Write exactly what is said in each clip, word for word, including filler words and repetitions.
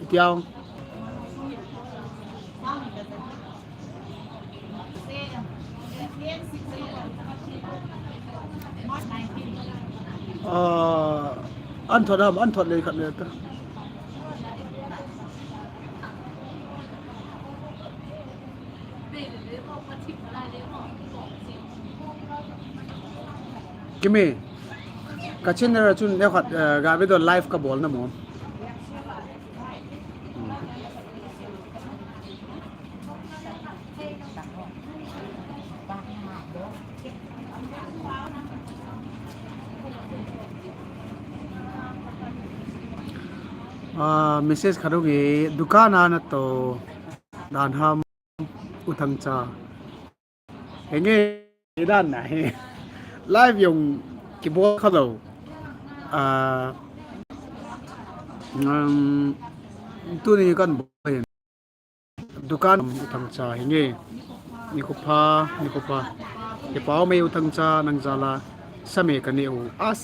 Tiang. Ah, an thot ham, an thot le khat le ta. Kimi, ka channel a chun neo khat, eh, ga video live ka bol na mo. Ah, message khat hung e, dukan a na to dan ham U Thangcha. Henge, dan na hi. Live jong kibol kha lou. Ah, um, tuni kan bol hin. Dukan U Thangcha henge. Nikho pha, nikho pha. Kipah e U Thangcha, nang jal a sa me ka neh u. As.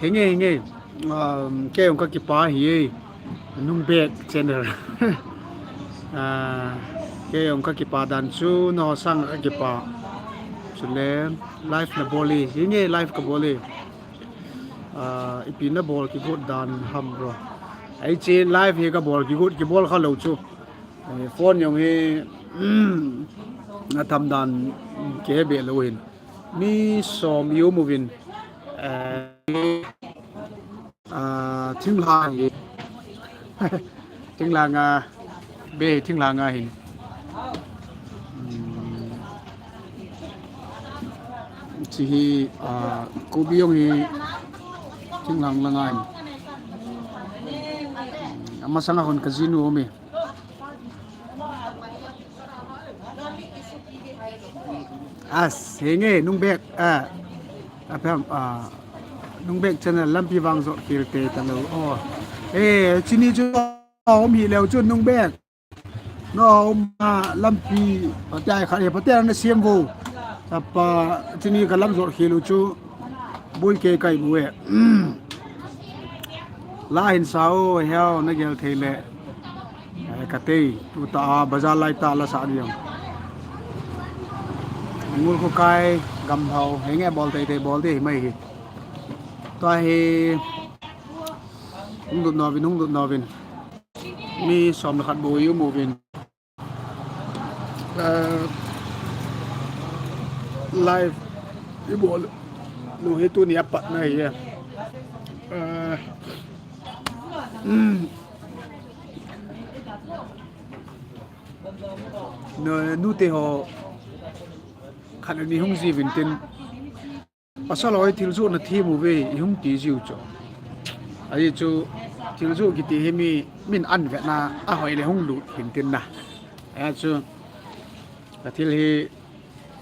Henge, henge. Um, kei jong ka kipah e. Nungbek channel. Ah, kei jong ka kipah dan chu, nangho sang ka kipah. Chule, live na bol e. Henge, live ka bol e. Ah, ipi na bol kigot dan ham bro. Hiche live hi ka bol kigot, kibol kha lou chu. Eh, phone jong hi, um, na tham dan, um, kihe be lou hin. Mi som i um uvin. Eh, ah, thinglhang hi. Thinglhang a, be thinglhang a hin. Um, chi hi, ah, kobi jong hi thinglhang langa hin. Amasang a hon ka jinu um e. As, henge, Nungbek, ah, apem, ah, Nungbek channel lampi vang jot khel te talou. Oh. Eh, chini chu um hi leu chu Nungbek. Nangho um a lampi, patia khat e, patia na siam vo. Tapa, chini ka lam jot khel u chu. Bui kei kai bu e. La hin sa o, heo, na gel thei le. Eh, ka tei, tuta a, bazar lai ta la sa diam. Ngul ko kai, gam hao, henge bol tei tei bol tei mai hi. Tua hi, hung lut novin, hung lut novin. Mi som le khat bou i um uvin. Eh, live i bol lou hi tuni a pat na hi e. Eh, um, nu, nute ho khat ni hung jiuvin tin. Pasal hoi thil joh na them uve, i hung ti jiu chu. Ahi chu, thil joh kiti hi mi, min an vetna, ahoi le hung lut hin tin na. Ahi chu, ka thil hi,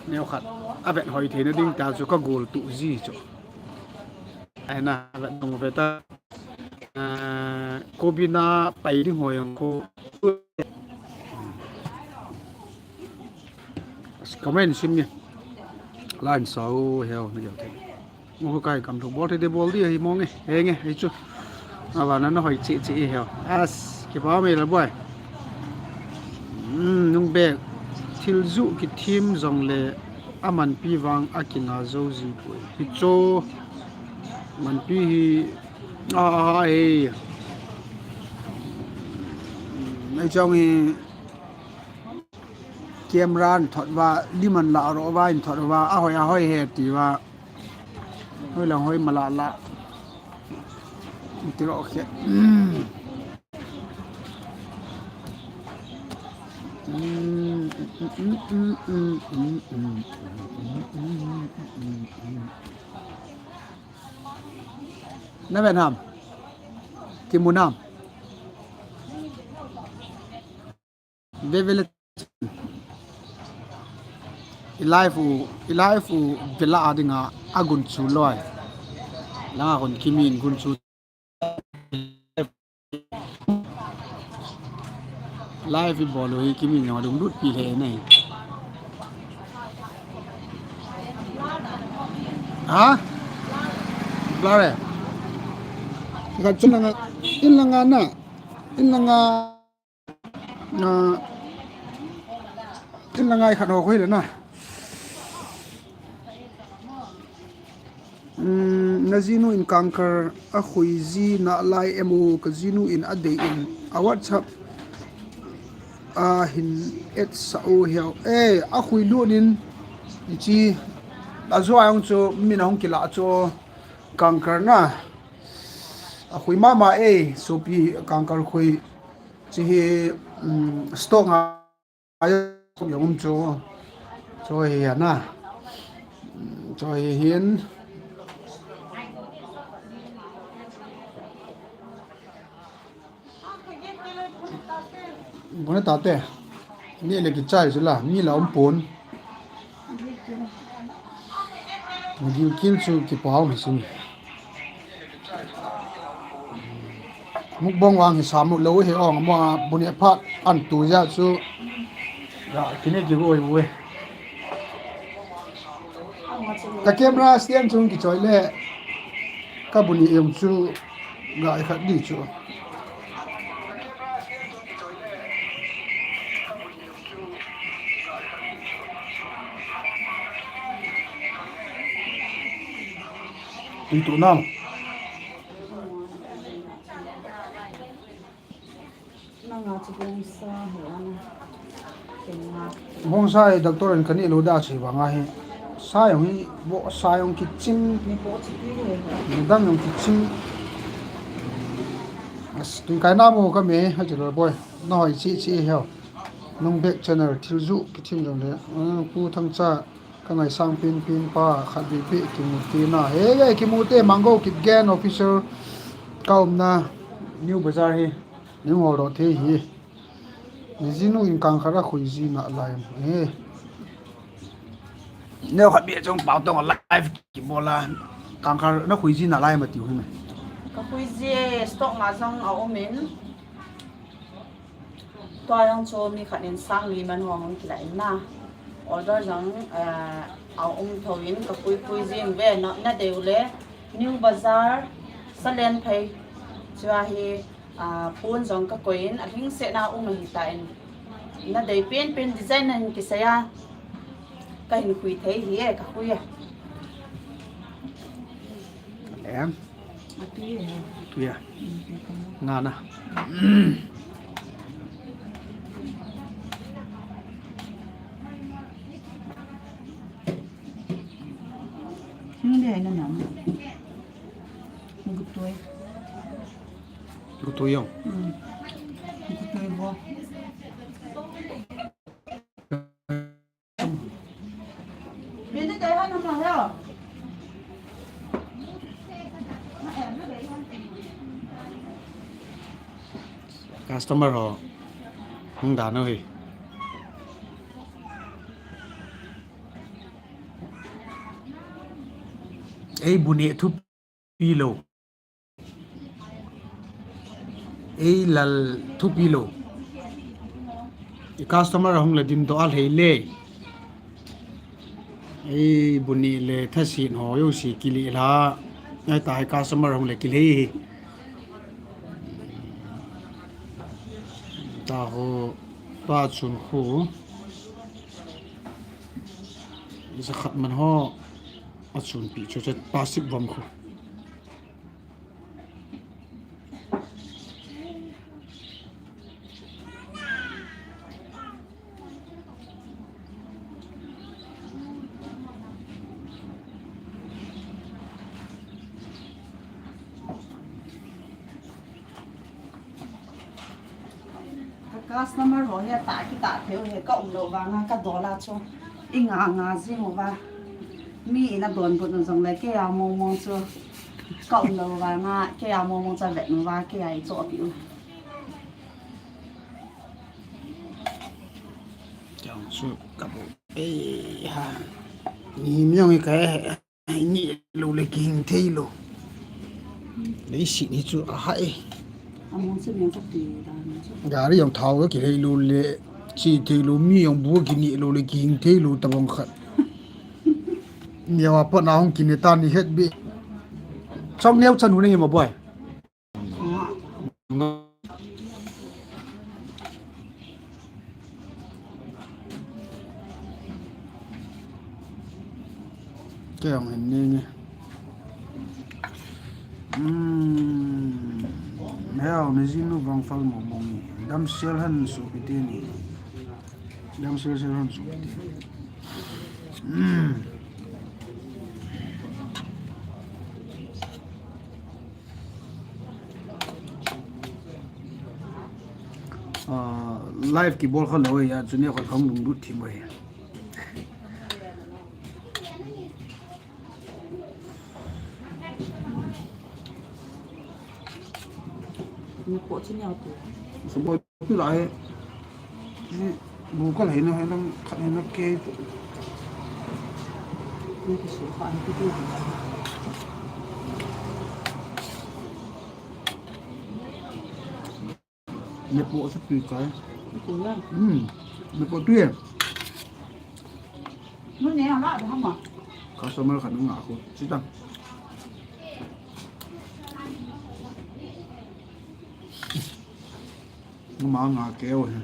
neo khat, a vet hoi theina ding ta chu ka gol tu ji chu. Ahi na, vet nung ve ta, ah, ko bina pai ding hoi ang ko. Comment sim nge. Line sao heo na gel te. Mo ko kai kam thok bol te de bol di hi mo nge. He nge, hi chu. Avana na hoi chi chi heo. As, kipah mai la boy. Hmm, Nungbek. Thil joh kithem jong le amanpi vang a kinga jou ji poi. Hi chu. Manpi hi a, a, a, e. Nei chong hi. Camera in thot uva, lim an la ro uva, in thot uva, ahoi, ahoi he ti uva. Hoi lang hoi mala la. Ti ro khe. Na ven ham. Kimu nam. Ve ve le. I live u, i live u ve la a dinga a gun chu loi. Langa gun kimin gun chu. Live i bol u hi kimin jong a dum lut pi le nei. Ha? Blur e. Khat chu langa, in langa na, in langa, na, in langa i khat ho koi le na. Um, na jinu in kangkar a khui ji nalai em u, ka jinu in a dei in a WhatsApp a hin et sa u hiau. Eh, a khui lut in i chi a zuai hung chu min a hung kila chu kangkar na. A khui mama e, sopi kangkar khui chi hi, um, stock nga yong um chu. Chu hi ana. Um, chu hi hin. Bune tate. Ni le kichai chu la, ni la um pon. Gilkil chu kipau hi sin. Mukbang vang hi sam lou hi ong, mo bune phat an tu ja chu. Ya, kini ki goi ue. Ka camera stand chung kichoi le. Ka bune yong chu ga i khat di chu. Tui tu nang. Nanga chu bongsa hi ana. Bongsa hi doctor in ka neh lou da chi vang ahi. Sa jong hi, bongsa jong kiching. Ni po chi ti le. Ni dang jong kiching. As, tui kai na mo ka me, ha chi lo boy. Na hoi chi chi heo. Nung bek channel thil ju kithim jong le. Ah, Pu Thangcha. Ka ngaisang pen pen pa, khat vei vei kimu te na. He, he, kimu te, Mango Kipgen Official. Ka umna, New Bazar hi. New Hall Road hi. Ni jinu in kangkar a khui ji nalai. He. Neo khat bia chung pao tong live kibol a. Kangkar na khui ji nalai ma tiu hi me. Ka khui ji stock nga jong a um in. Tua jong chu mi khat in sang li man hong hong kila in na. Order jong, eh, a um tho in ka pui pui jing ve na, na dei u le New Bazar, Salenphai. Chua hi, ah, pon jong ka koi in, a lhingset na um ahi ta in. Na dei pen pen design na hin kisei a. Ka hin khui thei hi e, ka khui a. Em. Atu ya. Atu ya. Nga na. Hindi ay na naman. Magutoi. Gutoi yung. Hmm. Magutoi bo. Customer ho, hung dan u hi. Ei bu neh thupi lou. Ei lal thupi lou. I customer ahung le dindoh a lhei le. Ei bu neh le thasin ho jouse kilhih lha. Ahita hi customer ahung le kilhei hi. Taho, pa chun khu. Isa khat man ho. Achunpi chu chu plastic bomb khu. Ka customer ho hi atah kitah thei u hi, ka um lou vanga ka dol a chu i nga nga jing uva. Mi in adonbut u jong le kei a mong mong chu ka um lou vanga, kei a mong mong chu avet uva, kei a i chohpeh u. Chang chu ka bu. Ei ha. Ni mi jong i ka he. Neh lou le kihing thei lou. Leiset hi chu ahai. Among chu mi ka ti dan chu. Gari jong thao ka kilhei lou le, che thei lou, mi jong bu kineh lou le kihing thei lou tabang khat. Neo a pat na hung kineh ta ni het be. Chong neo chan u nei ma boy. Kei jong hin nenge. Hmm. Heo, na jinu vang fal mo mo ni. Damsel han su pi te ni. Damsel sel han su pi te ni. Hmm. Ah, live kibol kha lou ya, chuni khat khang lunglut thim e. Ni po chi ni au tu. Support tu lai. Ni bu ka lai na, hai lang khat na ke tu. Ni ki su kha ni ki tu. Mepo sa tui kai. Mepo ya. Hmm. Mepo tui e. Mun ne ala da ma. Customer khat nga ko. Sita. Nga ma nga keo he.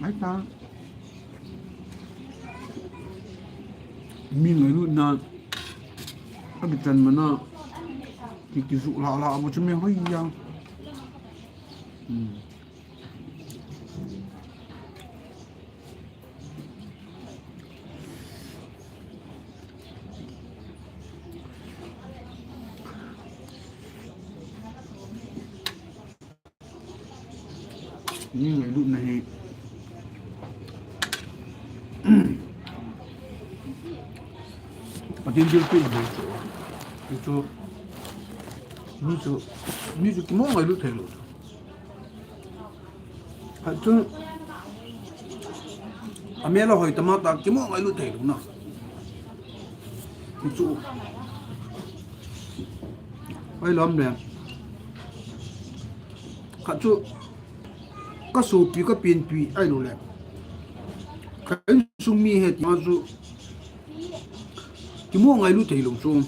Ai ta. Mi ngailutna, akichan mana, ki, kisuh lhah lhah bu chu mi hoi ya. Hmm. Mi ngailutna hi. Pathen thilpeh bou chu. Chu. Mi chu. Mi chu kimo ngailut thei lou. Chu. Amel a hoi tama ta kimo ngailut thei lou na. Chu. Ai lom le. Khat chu. Ka sopi ka penpi ahilou le. Ka insung mi he ti ma chu. Kimo ngailut thei lou chu.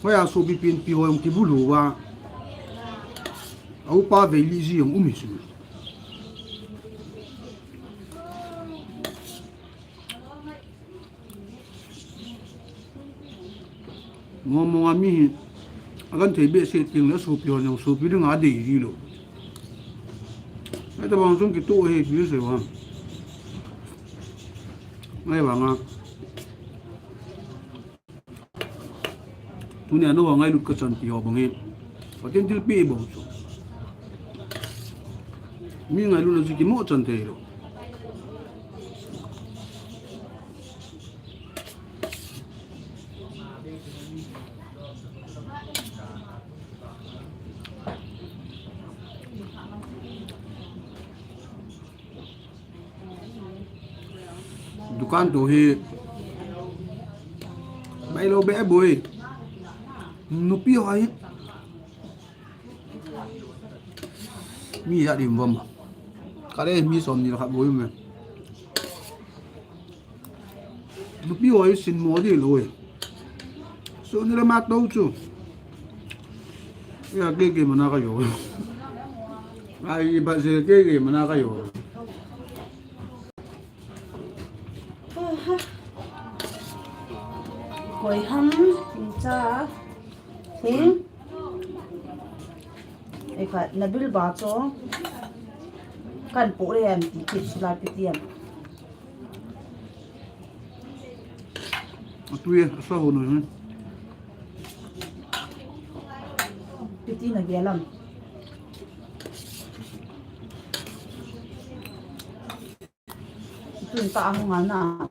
Hoiya sopi penpi ho jong kibulu va. A upa veili ji jong um hi chu. Mong mong a mi hi, akan thei behseh teng le sopi hon jong sopi dinga adei ji lou. Ahi tabang chung kitoh hi ti sei vang. Ahi vang a. Tunia nangho ngailut kachan ti ho bang hi. Pathen thilpeh bou chu. Mi ngailutna chu kimo chan thei lou. Dukan toh hi. Bailou be boi. Nupi ho hi. Mi jat im vom. Kale mi som ni khat boi me. Nupi ho hi sin mo di lou e. So ni la ma tou chu. Ya ke ke mana ka yo. Ai ba je ke ke mana ka yo. Koi ham, cha. Hmm? Ei kha, na bil ba cho. Kan po le am ti kit sula piti am. Atui, asa ho no. Piti na gelam. Tun ta hung ana.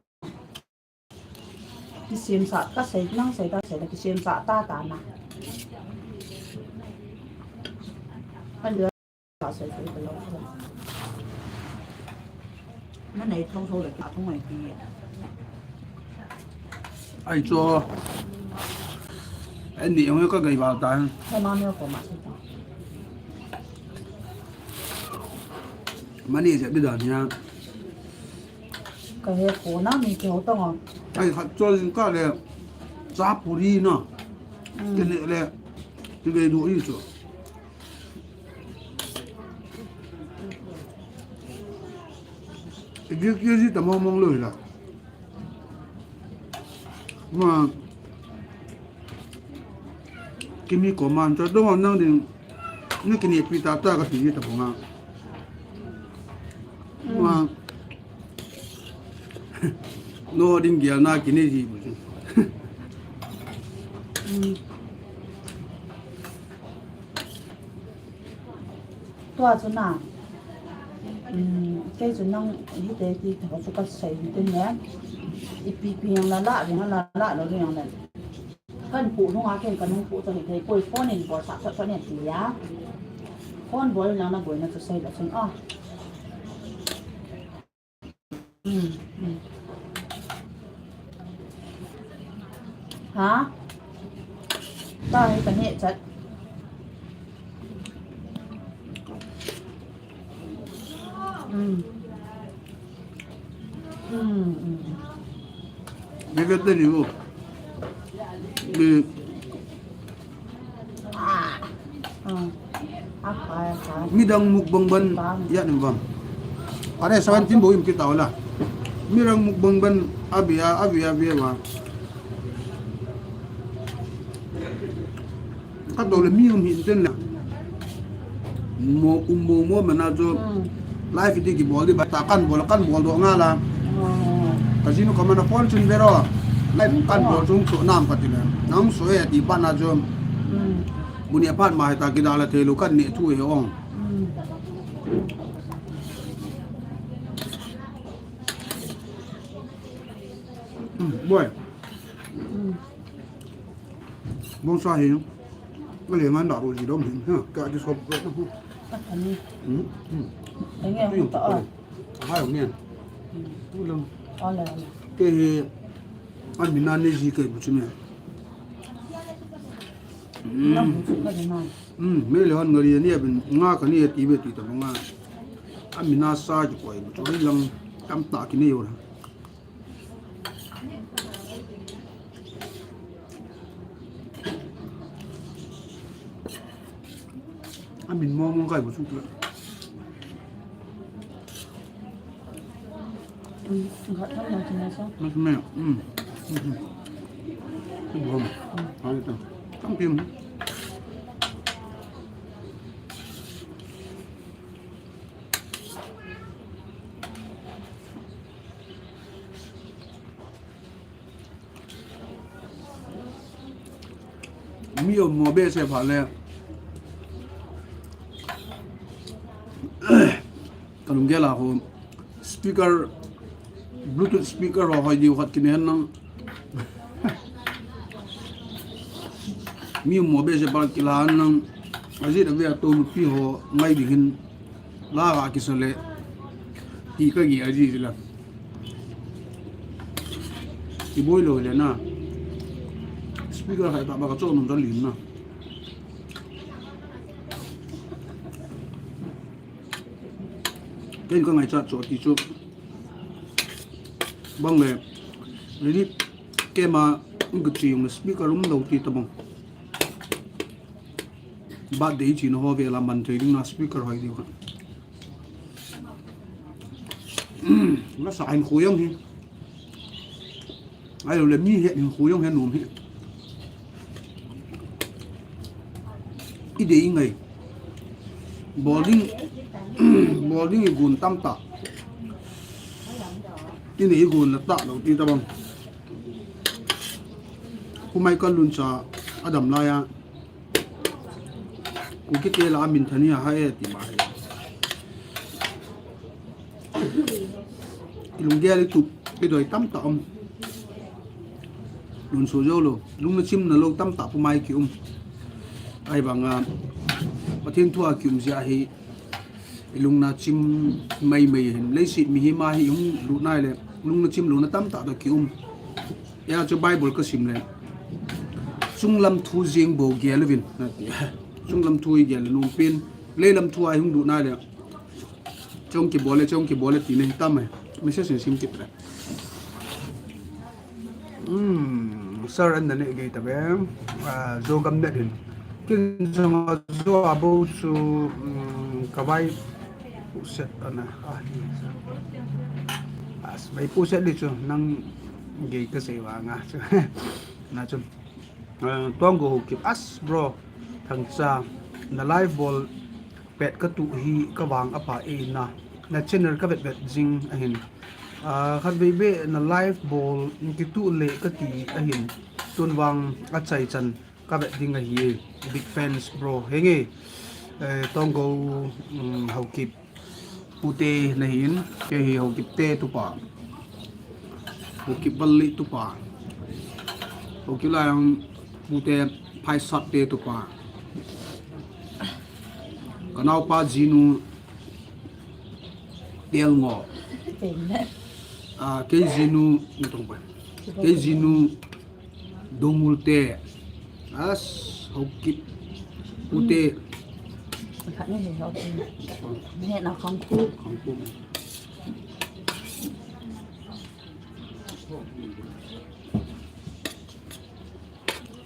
Kisem sa, ka sei, nang sei ta sei la, kisem sa ta ta na. Ka lua sa sei sei ta lo. Na nei thong thong le ta thong ai ti. Ai cho. Ani ong ka gai ba ta. Ka ma me ko ma sei ta. Mani je bi da nia. Ka he ko na mi ke ho tong a. Ai khat cho jing ka le. Cha puri na. Mm. Ke ne le. Ti ve do i cho. Igi ke ji ta mong mong lo la. Ma, Kimi ko man cho dong nang ding, ni kini pi ta ta ka ti ni ta bunga. Ma, no ding gel na kini ji bu. Tua chu na, um, kei chu nang hite ti tho chu ka sei hite ne. Ipi pi yang la la, yang la la lo yang le. Kan pu nung a ken kan nung pu chu hite koi phone in bol sa sa sa ne ti ya. Phone bol na na bol na chu sei la chun a. Ha? Ta hi ka neh chat. Ni vet te ni vo. Ni Midang mukbang ban ya nim bang. Are seventeen bo im kita wala. Midang mukbang ban abia abia abia wa. Ka dole mi um hin ten la. Mo um mo mo mana jo. Live ti ki bol di ba ta kan bol kan bol do nga la. Ka jinu ka mana phone chun vero. Live kan bol chung chu nam ka ti le. Nang so e ti ba na jo. Muni apat ma ta ki da la te lu kan ni thu he ong. Boy. Bong sa hi. Ka le ngan da ro ji dom hin. Ha, ka ji so. Ani. Hmm. Enge hung ta a. Hai hung ngen. Tu lang. Ole ole. Ke hi. An mina ne ji ke bu chu me. Na bu chu ka de na. Hmm, me le hon ngari ni abin nga ka ni ti be ti ta nga. An mina sa ji ko bu chu lang tam ta ki ne yo. Amin mo mo kai bu sung tu. Gat tam na tina sa. Mas me. Mm. Bom. Hai ta. Tam pim. Mi um mo behseh phat le. Ka lunggel a ho speaker, Bluetooth speaker ho hoi diu khat kine hen lang. Mi um mo behseh phat kila hen lang. Ajit ave a to nupi ho ngai ding hin. La ga kisa le. Ti ka gi aji ji la. Ti boi lo le na. Speaker hai ta ba ka cho nom ta lin na. Ken ka ngai cha cho ti chu. Bang le. Ready. Kema. Ngu chi yung speaker um lo ti ta bang. Birthday chi na ho ve la man thei ding na speaker hoi diu. La sa hin khu jong hi. Ai lo le mi he hin khu jong he nom hi. I dei ngai. Bol ding, bol ding i gun tam ta. I nei i gun la ta lo ti ta bang. Khu mai ka lun cha a dam lai a. Kuki te la min thani a ha e ti ma he. I lunggel i tup, i doi tam ta um. Lun so jo lo, lung na chim na lo tam ta pu mai ki um. Ai bang a, Pathen thu a ki um zia hi, i lung na chim mai mai hin, leiset mi hi ma hi hung lut nai le, lung na chim lo na tam ta to ki um. Ya chu Bible ka sim le. Chunglam thu jing bo gel uvin. Chunglam thu i gel le lung pin. Leilam thu a hung lut nai le. Chong ki bol le, chong ki bol le ti nei tam e. Message sim kit le. Hmm, sir an na ne ge ta ve. Ah, zo gam ne din. Kin zo zo a bo chu, hmm, ka vai. Puset ana. Ah, ni. As mai puset di chu nang Gei kasei vanga chu. Na chu. Eh, Tonggo Haokip, as bro, Thangcha, na live bol pet katuh hi kavang apa e na. Na channel kavet vet jing ahin. Ah, khatvei beh na live bol kituh le kati ahin. Tun vang achaichan kavet ding ahi e. Big fans bro. Henge, eh, Tonggo, um, Haokip. Pute nahin, kei hi Haokip te tupa. Haokip Valley tupa. Haokip lai ang Pute Phaisat te tupa. Kanaopa jinu Telngo. Ah, kei jinu, ni tong pa. Kei jinu Dongul te. As, Haokip. Pute. Khat ni he Haokip. Ni na Khangkhup. Khangkhup.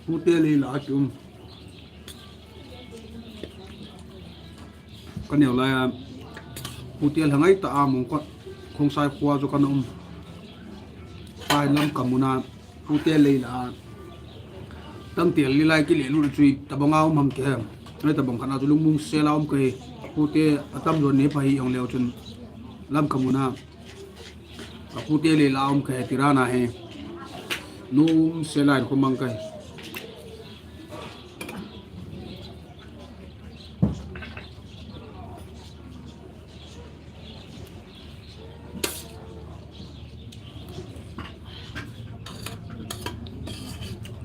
Pute le la chum. Ka neo lai a, Pute lhangai ta a Mongkot, Khongsai khua chu kana um. Pai lam ka muna, Pute lei la a. Tangtel li lai kile lut chu tabang a um ham ke hem. Nai tabang khat a chu lungmong sel a um ke. Pute atam jon ni pa hi ong leo chun lam ka muna. A Pute lei la um ke tirana he. Nu um sel a in khomang ke.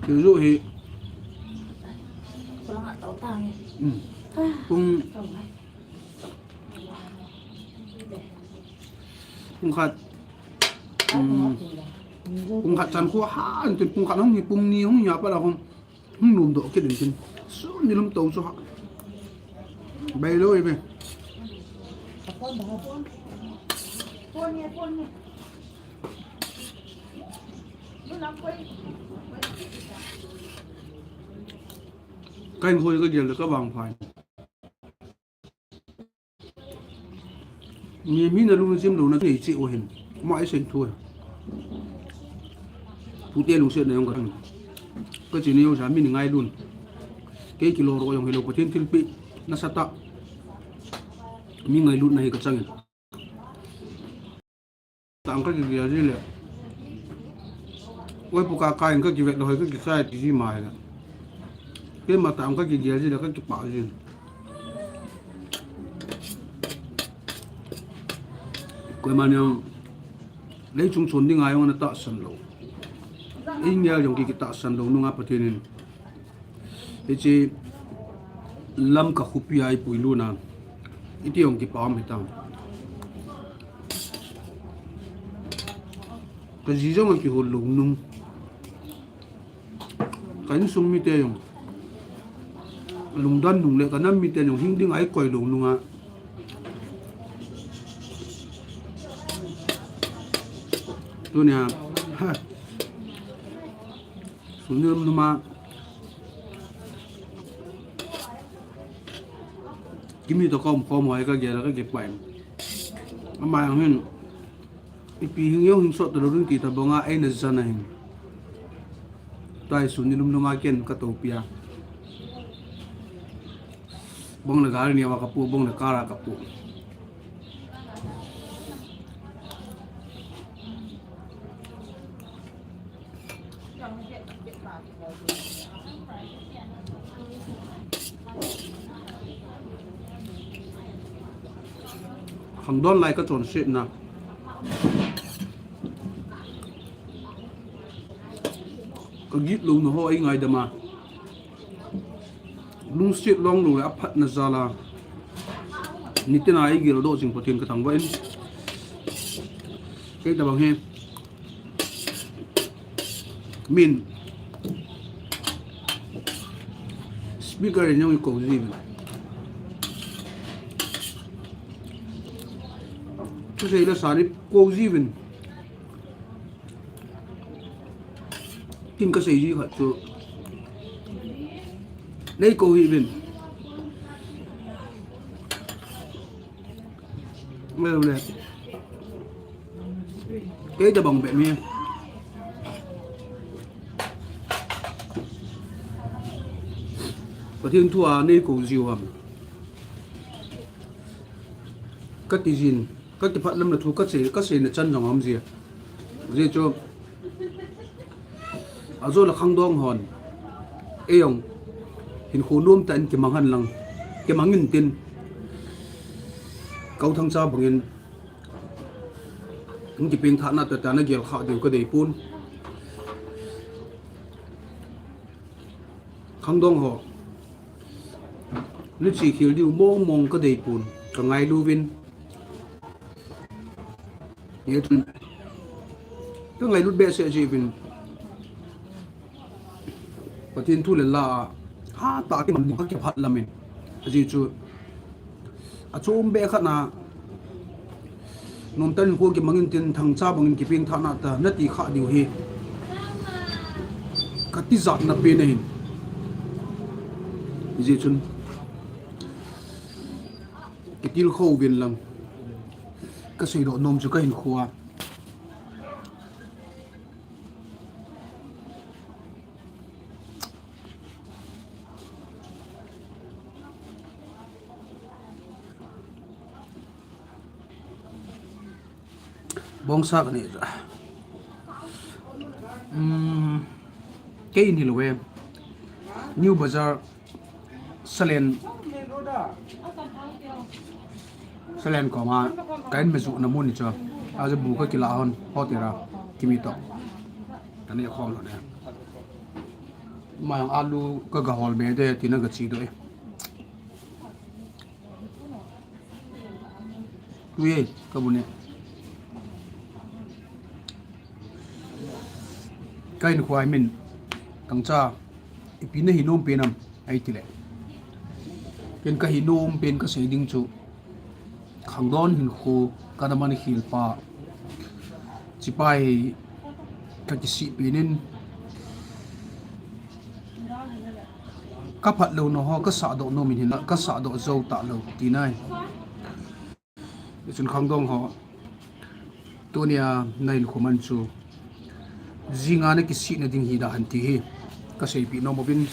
Chu chu hi. Pung, pung khat, um, pung khat chan khu ha, an tin pung khat hung hi, pung ni hung hi a pa la hung. Hung lum doh kit in tin. Sun ni lum to chu ha. Bai lo e be. Ka in hoi ka gel ka vang phai. Mi, mi na lung jim lo na kei chi o hin. Ma i sen thu. Pute lungset na jong ka thang. Ka chi ni jong sa mi ni ngailun. Kei kilo ro jong hi lo Pathen thilpeh nasatah. Mi ngailutna hi ka chang in. Tang ka kigel ji le. Oi pu ka ka in ka kivet lo hoi ka kisai ti ji mai le. Keima tang ka kigel ji le ka kipah ji. Koima niang lei chung chon ding a jong ana tahsan lo. Ei ngel jong ki, kitahsan lo nunga Pathen in. Hiche Lamka khopi a i puilut na. Iti jong kipah um hitam. Ka ji jong a kihol lou nung. Ka insung mite jong. Lungdon nung le ka nam mite jong hing ding a i koi lou nunga. Tunia. Ha. Sun ni lum lum a. Kimi toh ka um khom hoi ka gel a ka kipah in. Ama jong hin. Ipi hing jong hing sot talou ding ti tabang a eina jan ahin. Tua hi sun ni lum lum a ken ka topi a. Bong le gari ni a ka pu, bong le car a ka pu. Khangdon lai ka chonsetna. Ka gitlouna ho ei ngaidam a. Lungset long lou le aphatna jal a. Nitin a ei geldoh jing Pathen ka thangvah in. Kei tabang hi. Min. Speaker in jong i kou jiuvin. Thusei le san i kou jiuvin. Tin ka sei ji khat chu. Nei kou hih uvin. Kei tabang bep mi. Pathen thu a nei kou jiu ham. Ka ti jin, ka kiphat lam na thu ka sei, ka seina chan jong ham jia. Jia chu, a jo la khangdong hon. Ei jong, hinkho nom tah in kimang hen lang. Kimang in tin. Kau Thangcha bangin. Hung kipeng thah na tah tah na gel kha diu ka dei pon. Khangdong ho. Ni chi khil diu mong mong ka dei pon. Ka ngailu vin. Ye tun. Ka ngailut behseh ji vin. Pathen thu le la a, ha ta ki man ka kiphat lam in. Aji chu, a chom be khat na, nom tah in ko kimang in tin Thangcha bangin kipeng thah na tah, na ti kha diu hi. Ka ti jat na pen ahin. Aji chun, kitilkhou vin lang. Ka seidoh nom chu ka hinkho a. Bongsa ka nei ja. Um, kei in hilou ve. New Bazar. Salen. Salen koma. Ka in me ju na mun ni chu. Aja bu ka kila hon. Hotel a. Kimi to. Ka nei khom lou ne. Ma jong alu ka ga hol be de tina ka chi doh e. Tui e, ka bu ne. Ka hinkho a min, Thangcha, ipi na hi nom pen ham, ei ti le. Ken ka hi nom pen ka sei ding chu, khangdong hinkho, ka na man khel pa, chipai, ka kisih pen in, ka phat lou na ho, ka sahdoh nom in hin, ka sahdoh jou ta lou, ti nai. Chun khangdong ho. Tunia na hinkho man chu. Jinga na kisih na ding hi da han ti hi. Ka seipeh nom uvin.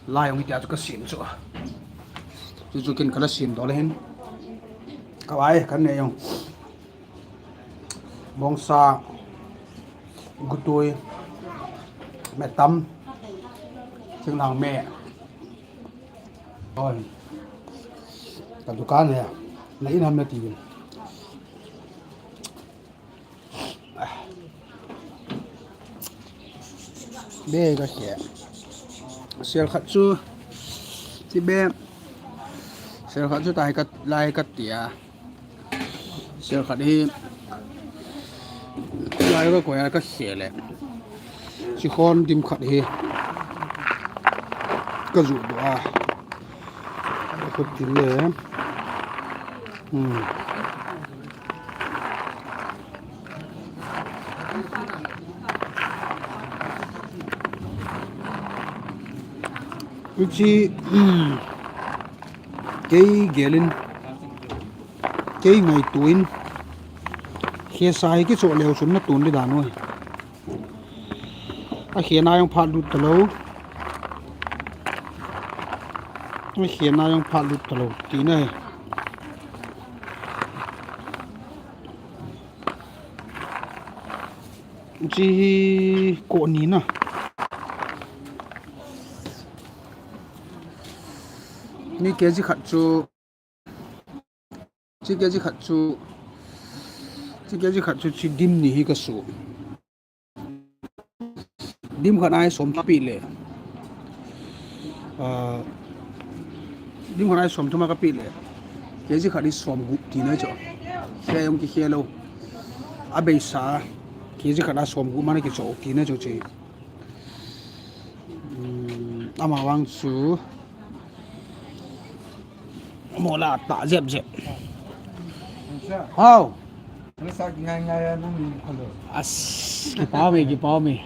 Lai ong hi tia chu ka sem chu. Chu chu ken ka la sem doh le hin. Ka vai kan nei jong. Bongsa. Gutui. Me tam. Chinglang me. Oi. Ka dukan he. Na in ham na ti. Be ka ke. Sel khat chu. Ti be. Sel khat chu tai ka lai ka tia. Sel khat hi lai ka koi a ka khe le. Chi khon dim khat hi. Ka ju do a. Ka ti le. Hmm. Uchi, hmm. Kei gelin. Kei ngaito in, khesa hi kichoh leu chun na tun di dan u hi. A khena jong phat lut talou. A khena jong phat lut talou, ti na hi. Chi hi ko ni na. Ni K G khat chu. Chi K G khat chu, chi K G khat chu chi dim ni hi ka su. Dim khat ai som thum pi le. Ah, dim khat ai som thum ka pi le. K G khat ni som gup ti na chu. Khe jong kikhe lou. A beisa. K G khat a som gup mana kicho ti na chu chi. Hmm, ama vang chu. Mola ta jep jep. Hao. Nasa ngai ngai a nang ni khalo. As, kipa me, kipa me.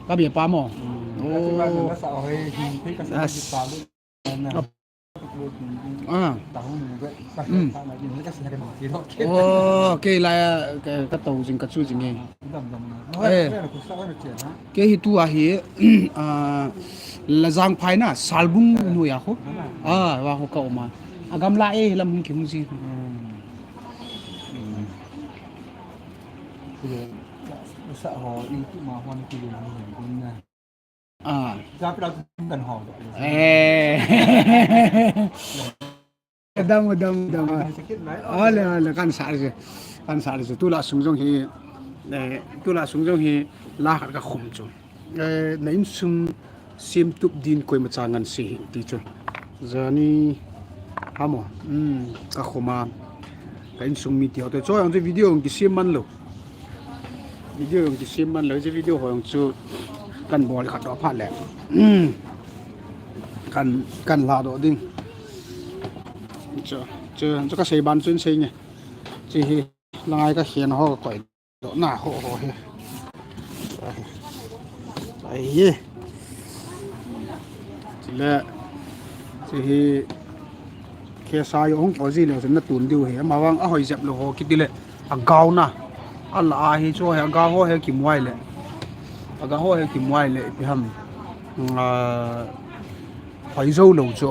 Ka be pa mo. Hmm. Oh. Nasa hoi, hin, pi ka sa. As. Kipa lu. Ah. Hmm. Oh, kei lai a, ka, ka to jing, ka chu jing e. Eh. Kei hi tua hi, ah, Lajang phai na, Salbung noiya ho. Ah, va ho ka um a. Agam la e, lam hung ki hung ji. Sa ho, i tu ma hon ki lu ni na. Ah. Sa pila kan ho. Eh. Dam, dam, dam. Ole, ole, kan sa ji. Kan sa ji. Tula sung jong hi, eh, tula sung jong hi, la khat ka khum chu. Eh, na insung semtup din koima cha ngan se hih in ti chu. Jani hamo. Hmm, ka khum a. Ka insung mi ti ho te. Chu jong chu video jong kisem man lou. Video jong kisem man lou, hiche video ho jong chu kan bol khat doh phat le. Kan, kan la doh ding. Chu, chu, chu ka sei ban chun sei nge. Hiche hi, la ngai ka khen ho ka koi doh na ho ho hi. Ai hi. Chule, hiche hi, Khesa jong hung koi ji leu chun na tun diu hi. Ama vang ahoi jep lou ho kiti le. Agao na. Ala a hi chu hi agao ho hi kimuai le. Agao ho hi kimuai le ipi ham. Ah, hoi jou lou chu.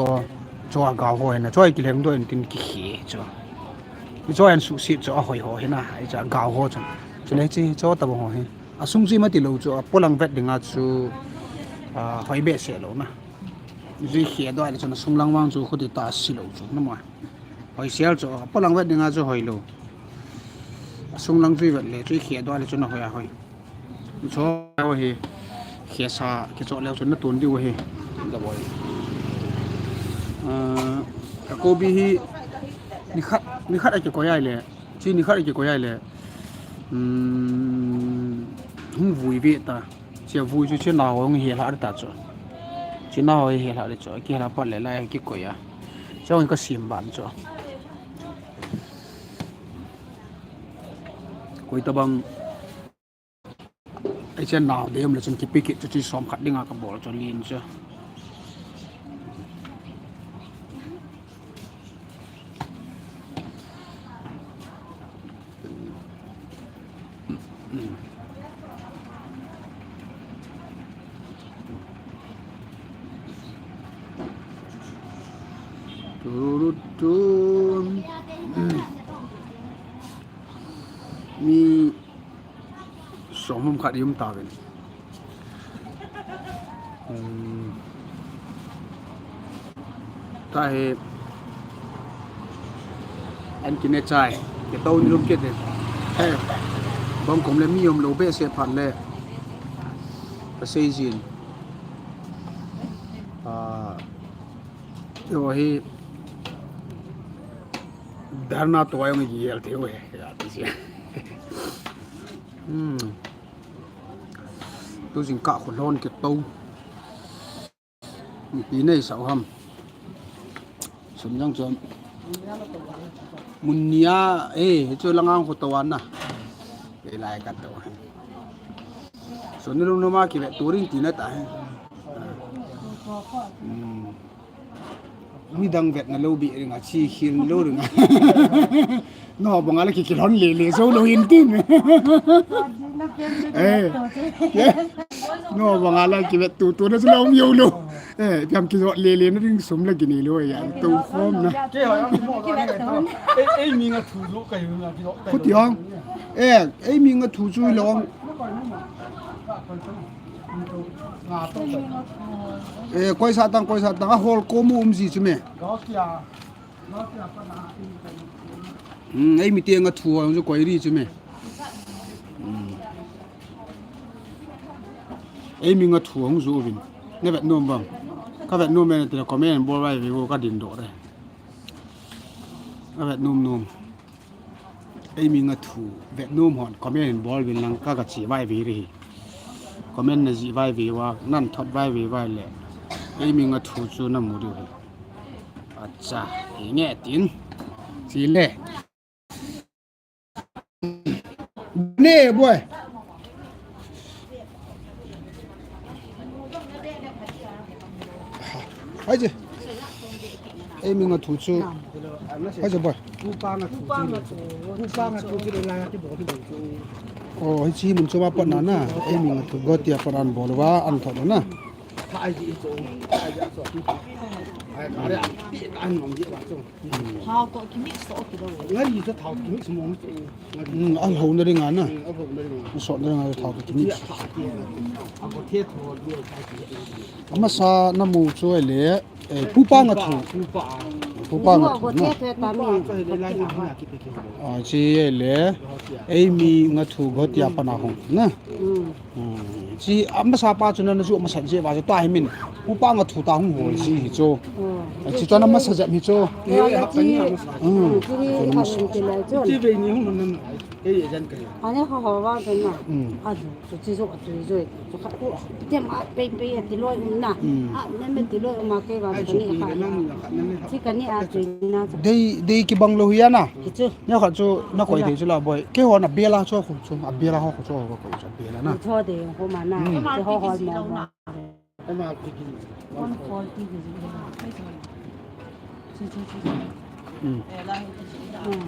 Chu agao ho hi na. Chu hi kilheng doh in tin kikhe chu. Chu hi an suhset chu ahoi ho hi na. Hiche agao ho chu. Chule hiche chu tabang ho hi. Asung chu ima ti lou chu. Apolang vet dinga chu. Ah, hoi behseh lou na. Chu i khe doh le chun asung lang vang chu khuti ta si lou chu, na mo. Hoi sel chu, apolang vet dinga chu hoi lou. Asung lang chu i vet le, chu i khe doh le chun ahoi ahoi. Chu hi, Khesa, kicho leu chun na tun diu hi. Da boi. Ah, ka kobi hi, ni khat, ni khat a kikoi ai le. Chu ni khat a kikoi ai le. Hmm, hung vui ve ta. Chu vui chu chu nao hung hi hla ta chu. Chu nao hi hla le chu. Kihla pat le lai kikoi a. Chu ka sim ban chu. Koi tabang. Ai chen nao de um le chun kipi kit chu chu som khat dinga ka bol chu lin chu. Tururutun. Mi som hum khat i um tauvin. Hmm. Tahi. An kine chai. Kito ni lum kit in. He. Bang kom le mi um lou behseh phat le. Ka sei jin. Ah. Yo hi. Dharna to ai mi yel te we. Ya ti si. Hmm. Tu jingkah khu lhon kito. Ipi nei sa u ham. Sun jang chom. Mun nia, eh, chu lang ang khu to an na. Kei lai ka to. Sun ni lung noma kive turing ti na ta. Hmm. Midang vetna lou bih ringa, chi khil lou ringa. No, banga la ki kilhon lele jou lou hin tin. Eh. No, banga la kivet tu tu na jou lou mi jou lou. Eh, piam kijot lele na ding sum la kinei lou ya, tou khom na. Ei, ei mi nga thu jou kai nga kijot. Khuti hong. Eh, ei mi nga thu chu lou. Eh, koi sa tang, koi sa tang, a hol ko mu um ji chu me. Hmm, ei mi te nga thu hong ju koi ri chu me. Hmm. Ei mi nga thu hong ju vin. Ne vet nom bang. Ka vet nom me na te comment bol vai ve vo ka din doh re. Ka vet nom nom. Ei mi nga thu vet nom hon comment in bol vin lang ka ka chi vai ve ri. Comment na ji vai ve va, nan thot vai ve vai le. Ei mi nga thu chu na mu diu. Acha, hi nge tin. Chi le. Ne boy. Hai je. Eimi Ngathu chu. Hai je boy. Upa Ngathu. Upa Ngathu. Upa Ngathu chu le la ti bo ti bo chu. Oh, hiche mun chu ma pat na na. Eimi Ngathu Gotia pat an bol uva an thot na. Thau toh kimix toh kilo. Ngari toh thau kimix mo. Hmm, a lhona dinga na. Hmm, a lhona dinga. A sotna dinga thau toh kimix. Amasa namu chu ahile, eh, Pupa Ngathu. Pupa Ngathu na. Ah, hiche ahile, Eimi Ngathu Gotia pat na hung na. Hmm. Hmm. Hiche amasa pa chu nana ju amasa jeh uva chu tua hi min Pupa Ngathu ta hung hol ji hi chu. Hmm. Hiche chu amasa jep hi chu. Hmm. Hiche hi amasa. Hmm. Hiche hi amasa. Hiche ve ni hung nam. Kei jan kei. Ani ho ho va chu na. Hmm. A ju chu chi jo a chu jo. Chu kha ku. Tem a pe pe a ti loi um na. Hmm. A me me ti loi um a kei va chu ni kha. Chi ka ni a chu na. Dei, dei kibang lou hi a na. Ki chu. Nia khat chu na koi thei chu la boy. Keiho na bela chu khu chu. A bela ho khu chu ho koi chu bela na. Chu de ho ma na. Hmm. Chu ho ho ma ma. One forty ki ji. Chi, chi, chi, chi. Hmm. Hmm.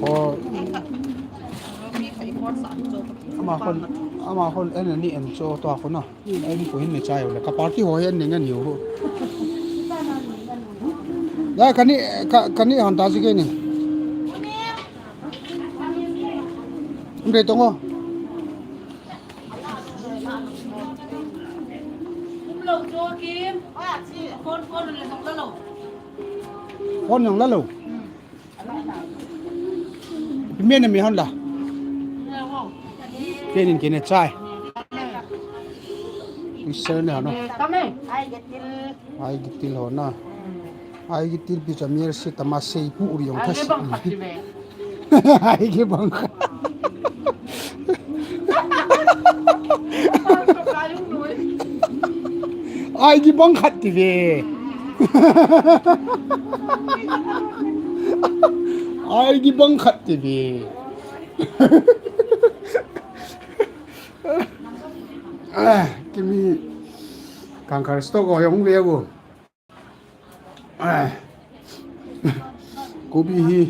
Oh. Ama khun, ama khun en ni en chu to khu na. Ei, ko hin ni chai le. Ka party ho hin ni ngan hiu. Da kani, ka, kani han ta ji ke ni. Umre tongo. Phone jong la lou. Pi me na me hon la. Kenin kene chai. Ui sel ne hon. Ai gitil ho na. Ai gitil pi cha mer si tama sei pu uri jong thasi. Ai gi bang khat. Ai gi bang khat ti ve. Ai gi bang khat ti ve. Ah, kimi kangkar stock o jong ve bo. Ai. Kobi hi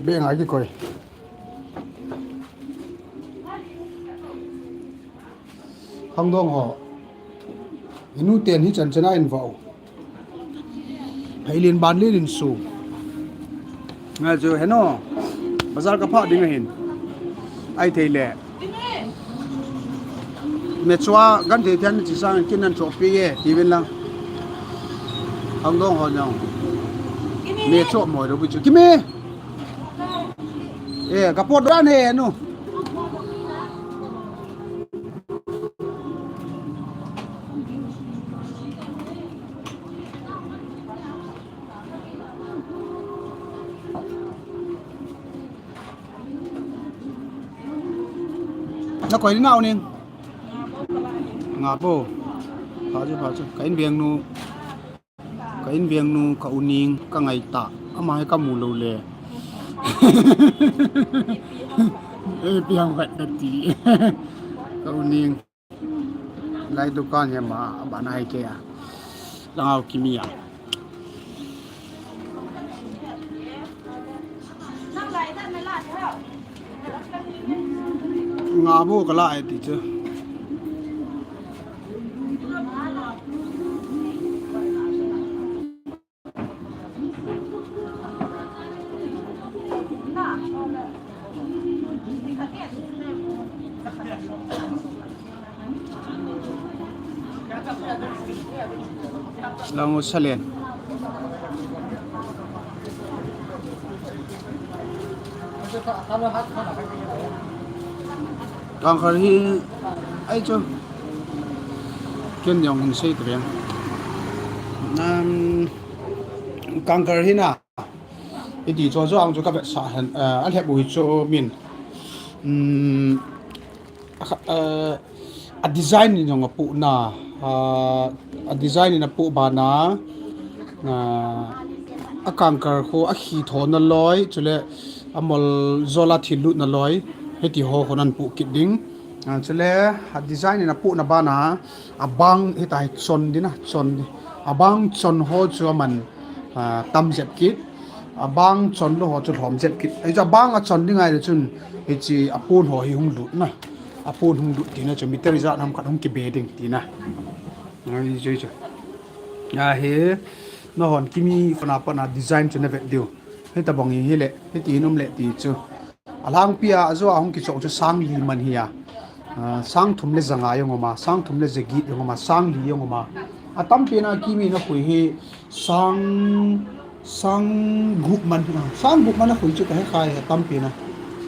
beng a kikoi. Khangdong ho. Inu ten hi chan chan a in vau. Hei lin ban lin in su. Nga chu heno. Bazar ka pha ding ahin. Ai thei le. Me chua gan thei thian chi sang kin nan chop pi ye ti vin lang. Khangdong ho nyang. Me chop moi lo bu chu. Ki me. Eh, ka pot ran he nu. Na koi ni nau ning. Nga po. Pha chu, pha chu. Ka in veng nu. Ka in veng nu, ka u ning, ka ngai ta. Ama hi ka mu lou le. Eh, pi ham khat ka ti. Ka u ning. Lai dukan hi ma, a ban a hi ke a. Lang au kimi a. Nga bu ka la e ti chu. Lang u salen. Kangkar hi, ai chu. Ken jong hin sei ta veng. Nam, kangkar hi na. Iti cho cho ang chu ka vetsah hen, eh, a lhep u hi chu min. Um, a kha-, eh, a design in jong a pu na, ah, a design in a pu ba na, ah, a kangkar khu a khi tho na loi, chule a mol zol a thil lut na loi, hiti ho khu nan pu kit ding. Ah, chule, a design in apohna bana, abang hita hi chon ding na, chon ding. Abang chon ho chu aman, ah, tam jep kit. Abang chon lou ho chu lhom jep kit. Ahi chu abang a chon ding ahile chun, hiche apon ho hi hung lut na. Apon hung lut tina chu meter ijat ham khat hung kibe ding tina. Ahi chu, chu. Ahi, nahon Kimi phone a pat na design chu navet diu. Hitabang hi hile, hiti in um le ti chu. Alhangpi a, ajo a hung kichoh chu sang li man hi a. Ah, sang thum le ja nga jong um a, sang thum le ja get jong um a, sang li jong um a. Atampen a Kimi in akhui hi sang, sang gup man, ah, sang gup man akhui chu kahe khai, atampen a.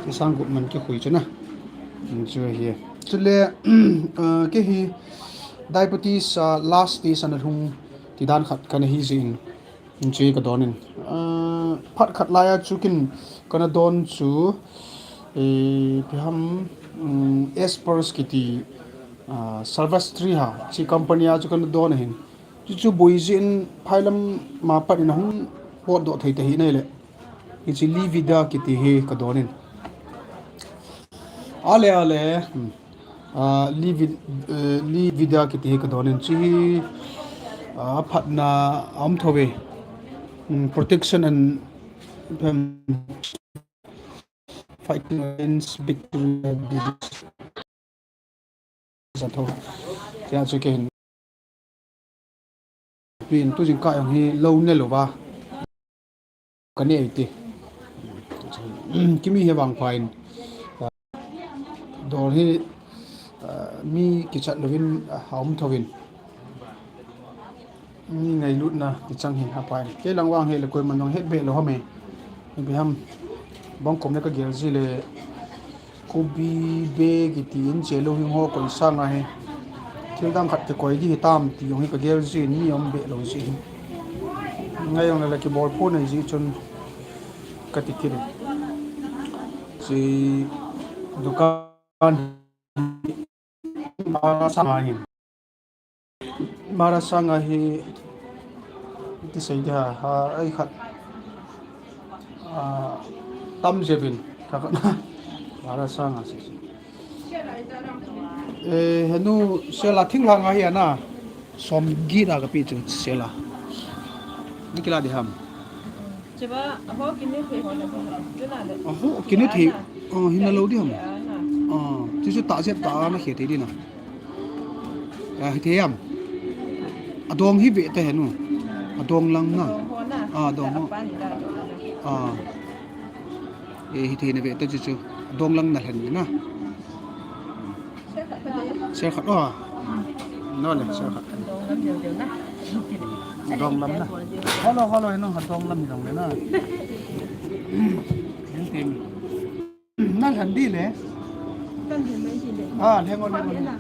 Chu sang gup man kikhui chu na. Hmm, chu hi. Chule, ah, kei hi diabetes, ah, last stage ana lhung ti dan khat kana hi jeh in. Chu hi kadon in. Ah, phat khat lai a chu kin kana don chu, eh, ipi ham, um, Aspers kiti, ah, Silvestri ha, hiche company a chu kana don ahin. Chu chu boi jeh in phailam ma pat in ahung potdoh thei tahih in ahile. Hiche Livida kiti hi kadon in. Ale, ale. Hmm. Ah, Livi-, eh, Livida kiti hi kadon in chu hi, ah, phatna aum thou ve. Hmm, protection and, um, fighting against bacteria disease. Jat ho. Tia chu kei hin. Pin tu jingkah jong hi lou ne lou va. Ka ne ei ti. Kimi hi vangpha in. Dol hi, ah, mi kichat louvin, ah, aum thouvin. Mi ngailutna kichang hin apan. Kei lang vang hi le koiman jong het be lou ham e. Ipi ham. Bang kom le ka gel ji le. Kobi be kiti in che lou hing ho koi sang ahi. Thil dang khat kikoi di hitam ti jong hi ka gel ji in mi um be lou ji hin. Ngai jong le la kibol pon ahi ji chun ka ti kit in. Chi dukan Mara sanga hi, Mara sanga hi, ti sei dia, ha, ai khat, ah, tam jep in, ka khat, Mara sanga sei sei. Eh, henu, sela thing langa hi ana, som get a ka pe chu sela. Ni kila di ham. Cheba, aho kine thei ho na, tuna le. Aho kine thei, ah, hina lou di ham. Ah, chu chu ta jep ta na khe thei di na. Ah, hi thei ham. Adong hi ve ta henu. Adong lang na. Adong ho na. Ah, adong ho. Sa pa ni da adong na. Ah. Eh, hi thei na ve ta chu chu. Adong lang na hen na. Share khat, oh. No le, share khat. Dong lam na. Hello, hello, hello, dong lam dong le na. Hin tin. Nang han di le. Ah, hang on, hang on.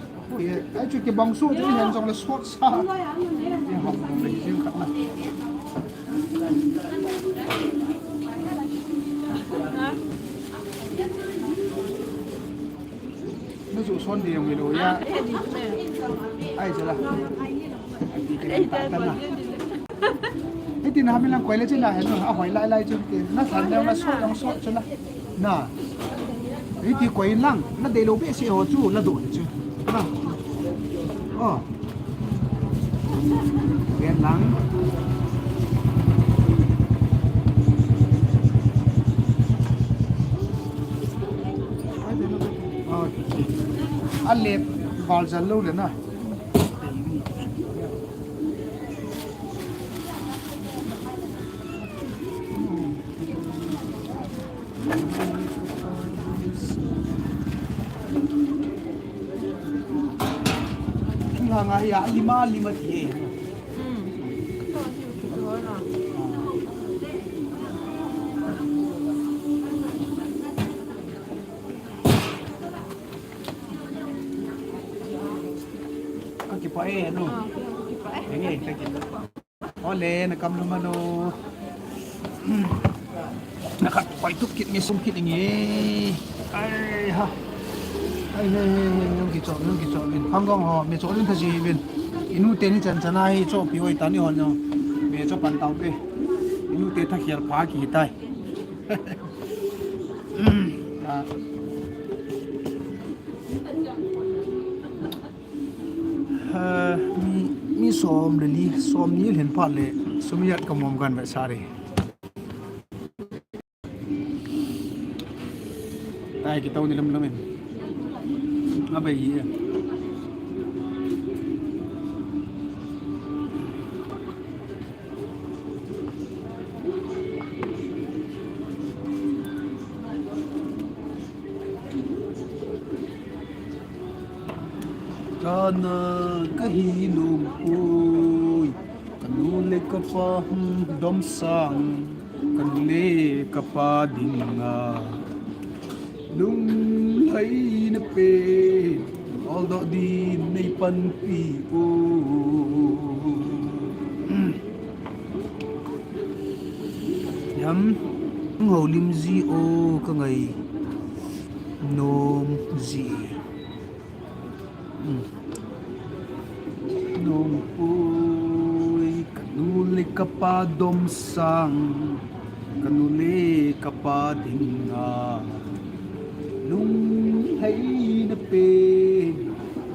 Ai chu kibang su chu hen jong le sot sa. Hang on, le jing khat na. Na ju son di jong ilou ya. Ai jala. Ai di ke ta ta na. Hiti na mi lang koi le chila he no. A hoi lai lai chu ti. Na san le na so jong so chila. Na. Hiti koi lang. Na dei lou be se ho chu la do chu. Na. Oh. Ven lang. A lep val jal lou le na. Nga nga ya lima lima ti e. Ka kipah e, no? Ah, ka kipah e. Enge, ka kipah. Ole, na kam lum ano. Na khat pai tup kit nge sum kit nge. Ai ha. Ai he he he, nung kichop, nung kichop vin. Phang gong ho, me chop vin tha ji vin. Inu teni chan chan ai chop pi oi tani hon yo. Me chop pan tau pe. Inu te tha khial pa ki tai. Ah. Eh, mi, mi som le li, som ni lhin phat le, sum ijat ka mom kan ve sa re. Ai, kito ni lam lam in. Abai hi. Kana kahi nom poi, kanu le kapa, hmm, domsang, kanu le kapa dinga lunglhaina pen, oldoh din nei panpi o. Yam, houlim ji o ka ngai nom ji. Nom poi, kanu le kapa domsang, kanu le kapa dinga lunglhaina pen,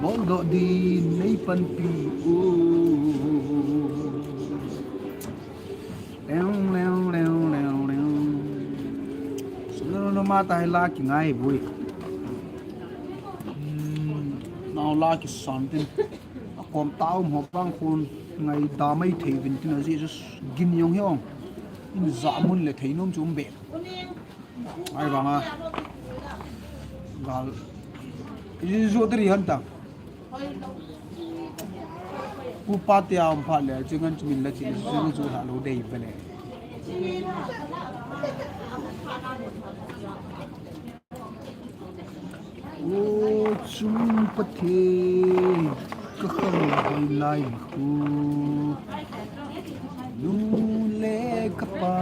boldoh din nei panpi o. Leng, leng, leng, leng, leng. Sunu nu mata hi la kingai bui. Hmm, nau la kisan tin. Akom tau mo pang khun ngai da mai thei vin tin a Jesus gin yong hiong. In ja mun le thei nom chu um be. Ai banga. Gal. Ijo teri han ta. Pu pa te a um phat le, chu ngan chu min la chi, chu chu la lo dei bele. O chung Pathen, ka khang hoi lai khu. Nu le ka pa,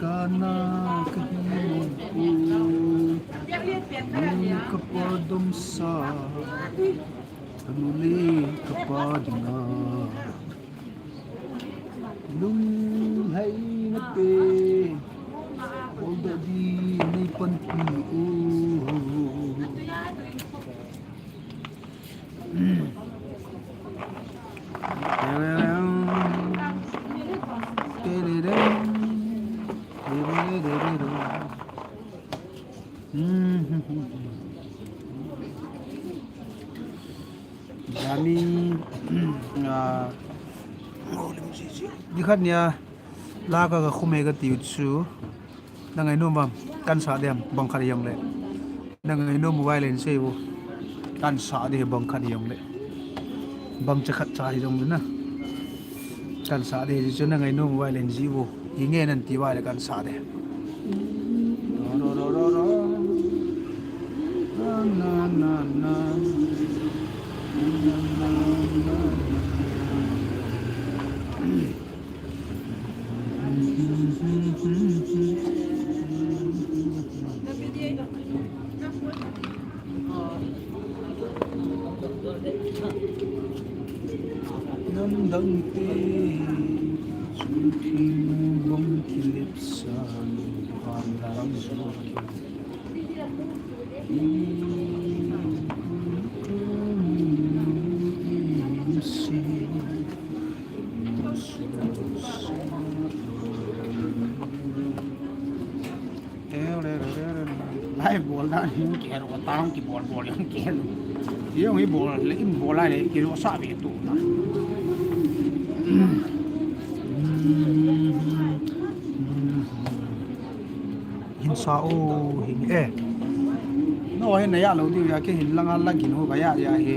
kana kahi nom khu. Nu le ka pa domsa, kanu le ka pa dinga lunglhaina pen, boldoh din nei panpi o. Jani, ah, dikhat nia, la ka ka khume ka tiu chu. Na ngai nom bang, kan sa diam, bang khat jong le. Na ngai nom mobile in sei bu. Kan sa di bang khat jong le. Bang cha khat cha hi jong le na. Kan sa di ji chu na ngai nom mobile in ji bu. Hi nge nan ti ba le kan sa di. Na, na, na, na. Na, na, na, na. Namdang te, chun thim bang kilep san, van lai zuak. Lai bol dan hin kero, tang kibol bol jong kero. Jong hi bol le in bol lai le kero sa ve tu na. Hin sa o hin e. No hin na ja lou diu ja, kei hin langa la gin ho ka ja ja hi.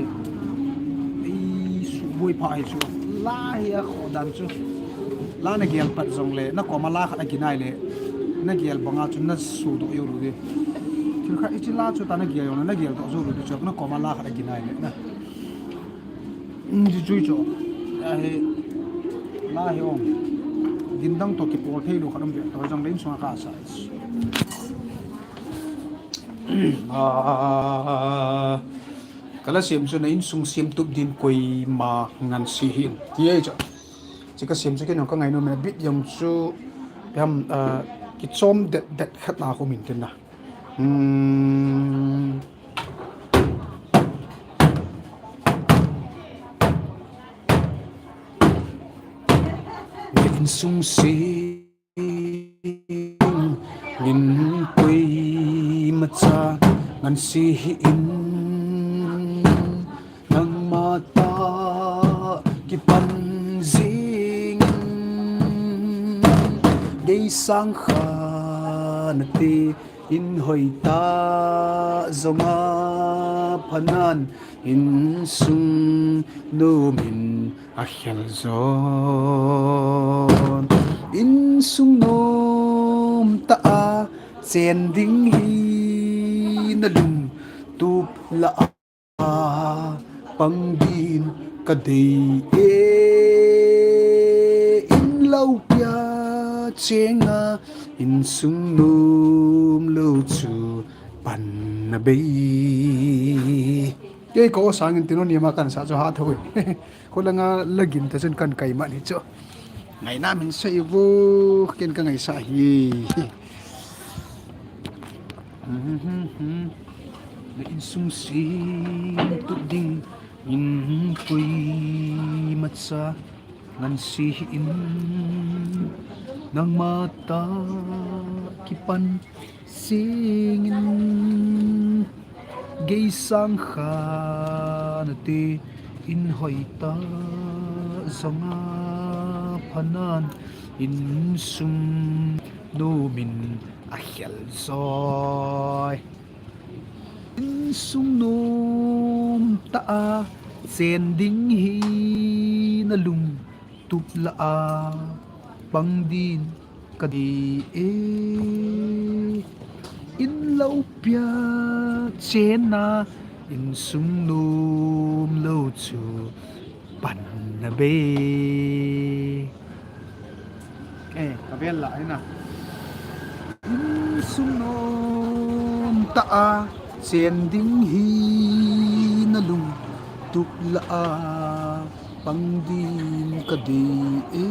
Ei, suboi pha hi chu. La hi a kho dan chu. La na gel pat jong le, na koma la khat a gin ai le. Na gel banga chu na su doh jou lou di. Thil khat ichi la chu ta na gel jong le, na gel doh jou lou di chu, na koma la khat a gin ai le na. Ji chui chu. A hi, la hi ong. Gin dang to kipol thei lou khat um be, to jong le in sunga ka sa. Ah, ka la sem chu na insung sem tup din koima ngan si hin. Ti ei chu. Chi ka sem chu kei nong ka ngai nom na bit jong chu. Peham, ah, kichom det det khat na khu min tin na. Hmm. Insung sing min koima cha ngansi hih in, nangma tah kipan jingin, geisang kha nate in hoitah jonga phanan, insung nom in akhel jon. Insung nom tah a chen ding hi nalungtup lah a pang din kadei e. In loupia chenga insung nom lou chu panna bei. Kei ko sangin tin o ni ma kan sa chu ha thoi. Ko langa lagin ta chun kan kai man hi chu. Ngaina min sei vo, ken ka ngaisa hi. Na insung sing tup ding min koima cha ngansi hih in, nangma tah kipan jingin, geisang kha nate in hoitah jonga phanan, insung nom in akhel joi. Insung nom tah a chen ding hi nalungtup lah a pang din kadei e. In loupia chenga insung nom lou chu panna bei. Eh, ka vel lah hi na. Insung nom tah a chen ding hi nalungtup lah a pang din kadei e.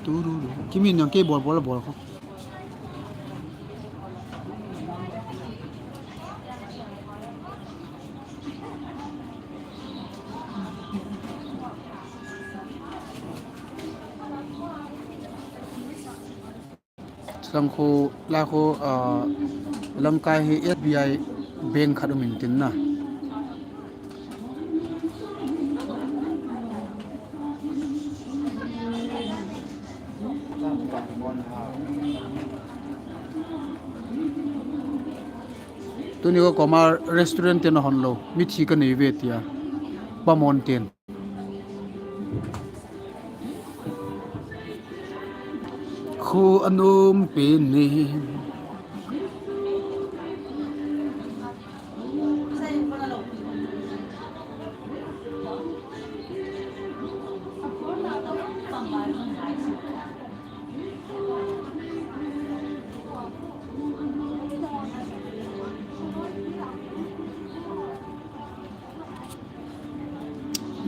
Tururu. Kimin yang kei bol bol bol ko. Sangkho, lakho, ah, lamkai hi S B I bank khat um in tin na. Tuni ko koma restaurant te na hon lou, mithi ka nei ve tia. Pamon ten. Kho anom pen ne.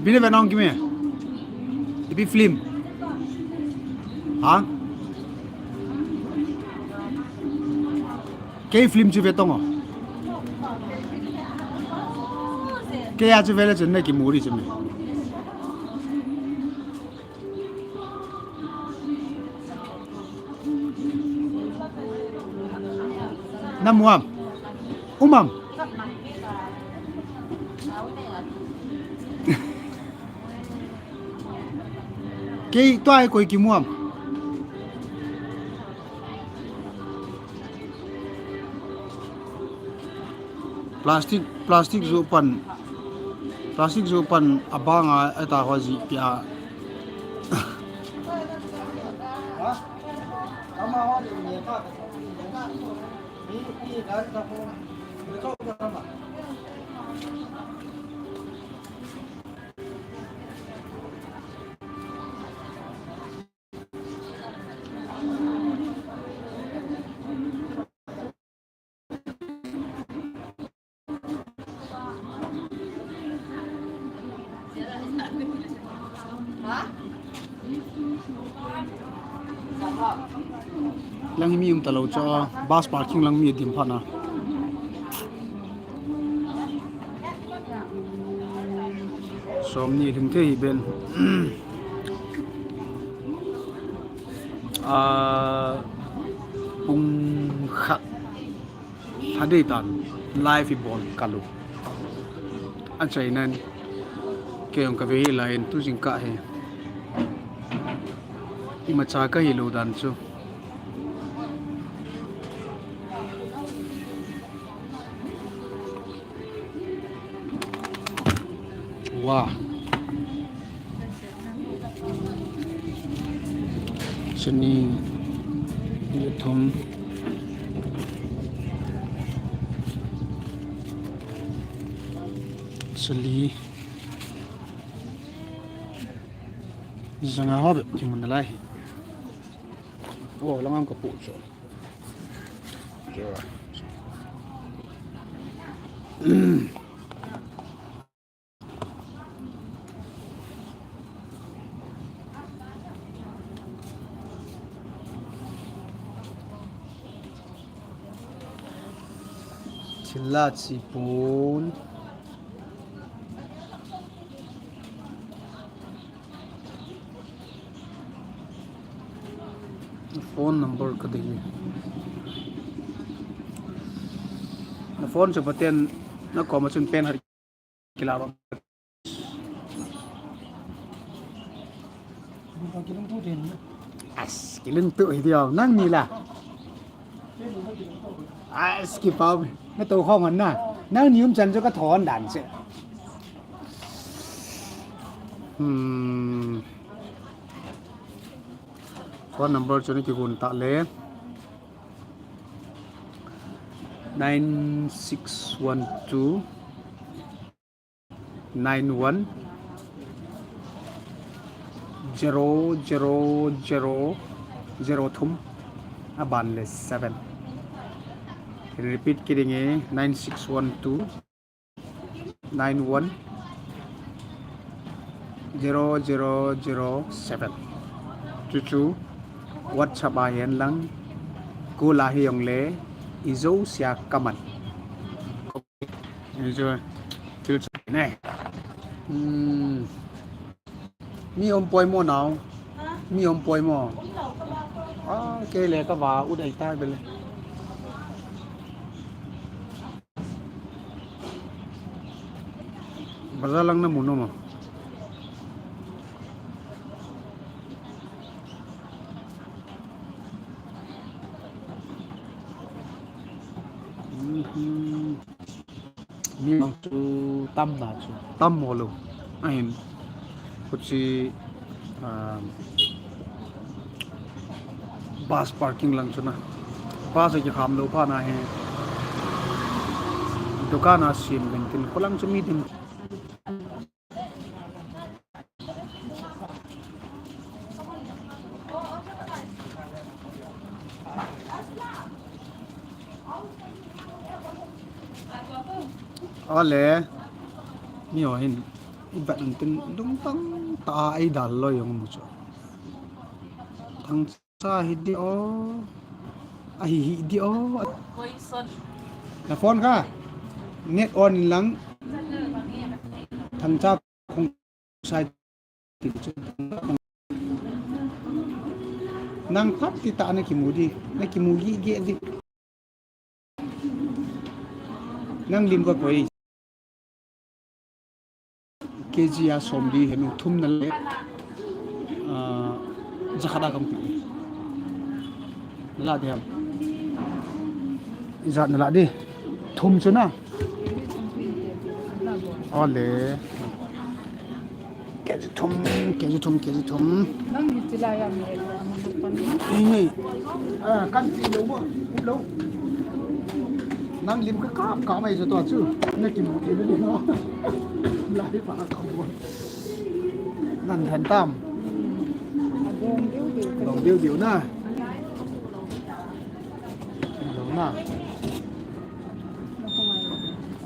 Ipi na ve nong kimi? Ipi film? Ha? Kei film chu ve tong o. Kei a chu ve le chun na kimu ri chu mi. Na mu am? Um am? Kei tua hi koi kimu am? Plastic, plastic jo pan, plastic jo pan abang a, eta ho ji pia. Lang hi mi um talou chu, bus parking lang mi dim phat na. Som ni lhing thei hi ben. Ah, pung khat lha ding tan live i bol kal u. Achainan kei jong ka ve hi lai in tu jingkah hi imacha ka hilou dan chu. Wow. Sani, thum, sali, janga ho bep kimu nalai. Oh, lang ang kapu cho. Thil la chi pon. Phone number ka dei. Na phone chu paten na koma chun pen har kila ro. As, kilungtu hi diu. Nangni la. As, kipau. Na to khong hon na. Nangni um chan chu ka thon dan che. Hmm. Phone number chu na kigon ta le. Nine six one two nine one zero zero zero zero thum, aban le seven. Repeat kit ding e, nine six one two nine one zero zero zero seven. Chuchu WhatsApp a hen lang, call a hi jong le, i jouse a ka man. Ni chu, thil chu ne. Hmm. Mi um poi mo nao. Mi um poi mo. Ah, kei le ka va u dai ta bele. Bazar lang na mu nom a. Mhm. Mi mang chu tam na chu tam mo lo. Ahin, kuchi, ah, bus parking lang chu na. Bus a kikham lou phat na hi dukan a sim ding tin, kho lang chu mi ding. Ale, mi ho hin, i bat un tin lungtang tah a ei dal loi jong mu chu. Thangcha hi di o, ahi hi di o. Na phone kha, net on in lang, Thangcha Khongsai ti chu. Nang phat ti ta na kimu di, na kimu gi gi di. Nang lim ka koi. K G a som di henu thum na le. Ah, jakhat a kam pi. Na la di ham. Ijat na la di. Thum chu na. Ole. K G thum, K G thum, K G thum. Nang hi chila ya mi. Ni ni. Ah, kan ti lo mo. Lo. Nang lim ka kap kap mai chu to chu. Na kimu ti lo mo. Lai pa ka mo. Nan than tam. Dong diu diu na. Dong na.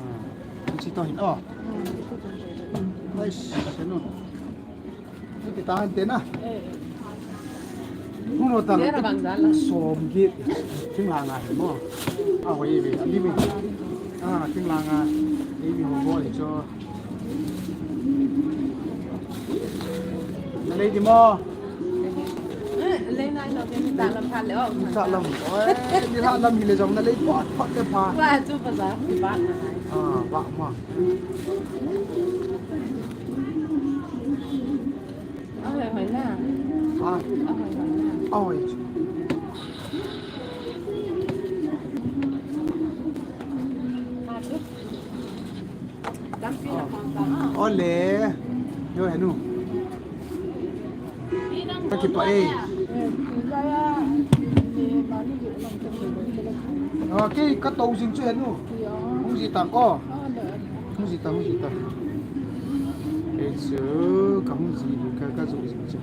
Ah, chi to hin o. Ai, senu. Ni kita han te na. Hung lo ta. Som git. Thing la nga hi mo. A hoi ve. Li mi. Ah, thing la nga. Li mi ho bo hi cho. Na lei di mo. Lei nai lo, ni ta lam pha le o. Ni ta lam. Oi, ni ta lam hi le jong na lei phat phat le pha. Wa chu pa za ki ba na nai. Ah, ba ma. Oi, hoi na. Ah. Oi, hoi na. Oi. Ole. Yo, henu. Ka kipah e. Okay, ka to jing chu henu. Hung ji tang ko. Hung ji tang, hung ji tang. Kei chu ka hung ji, ka, ka ju jing chu.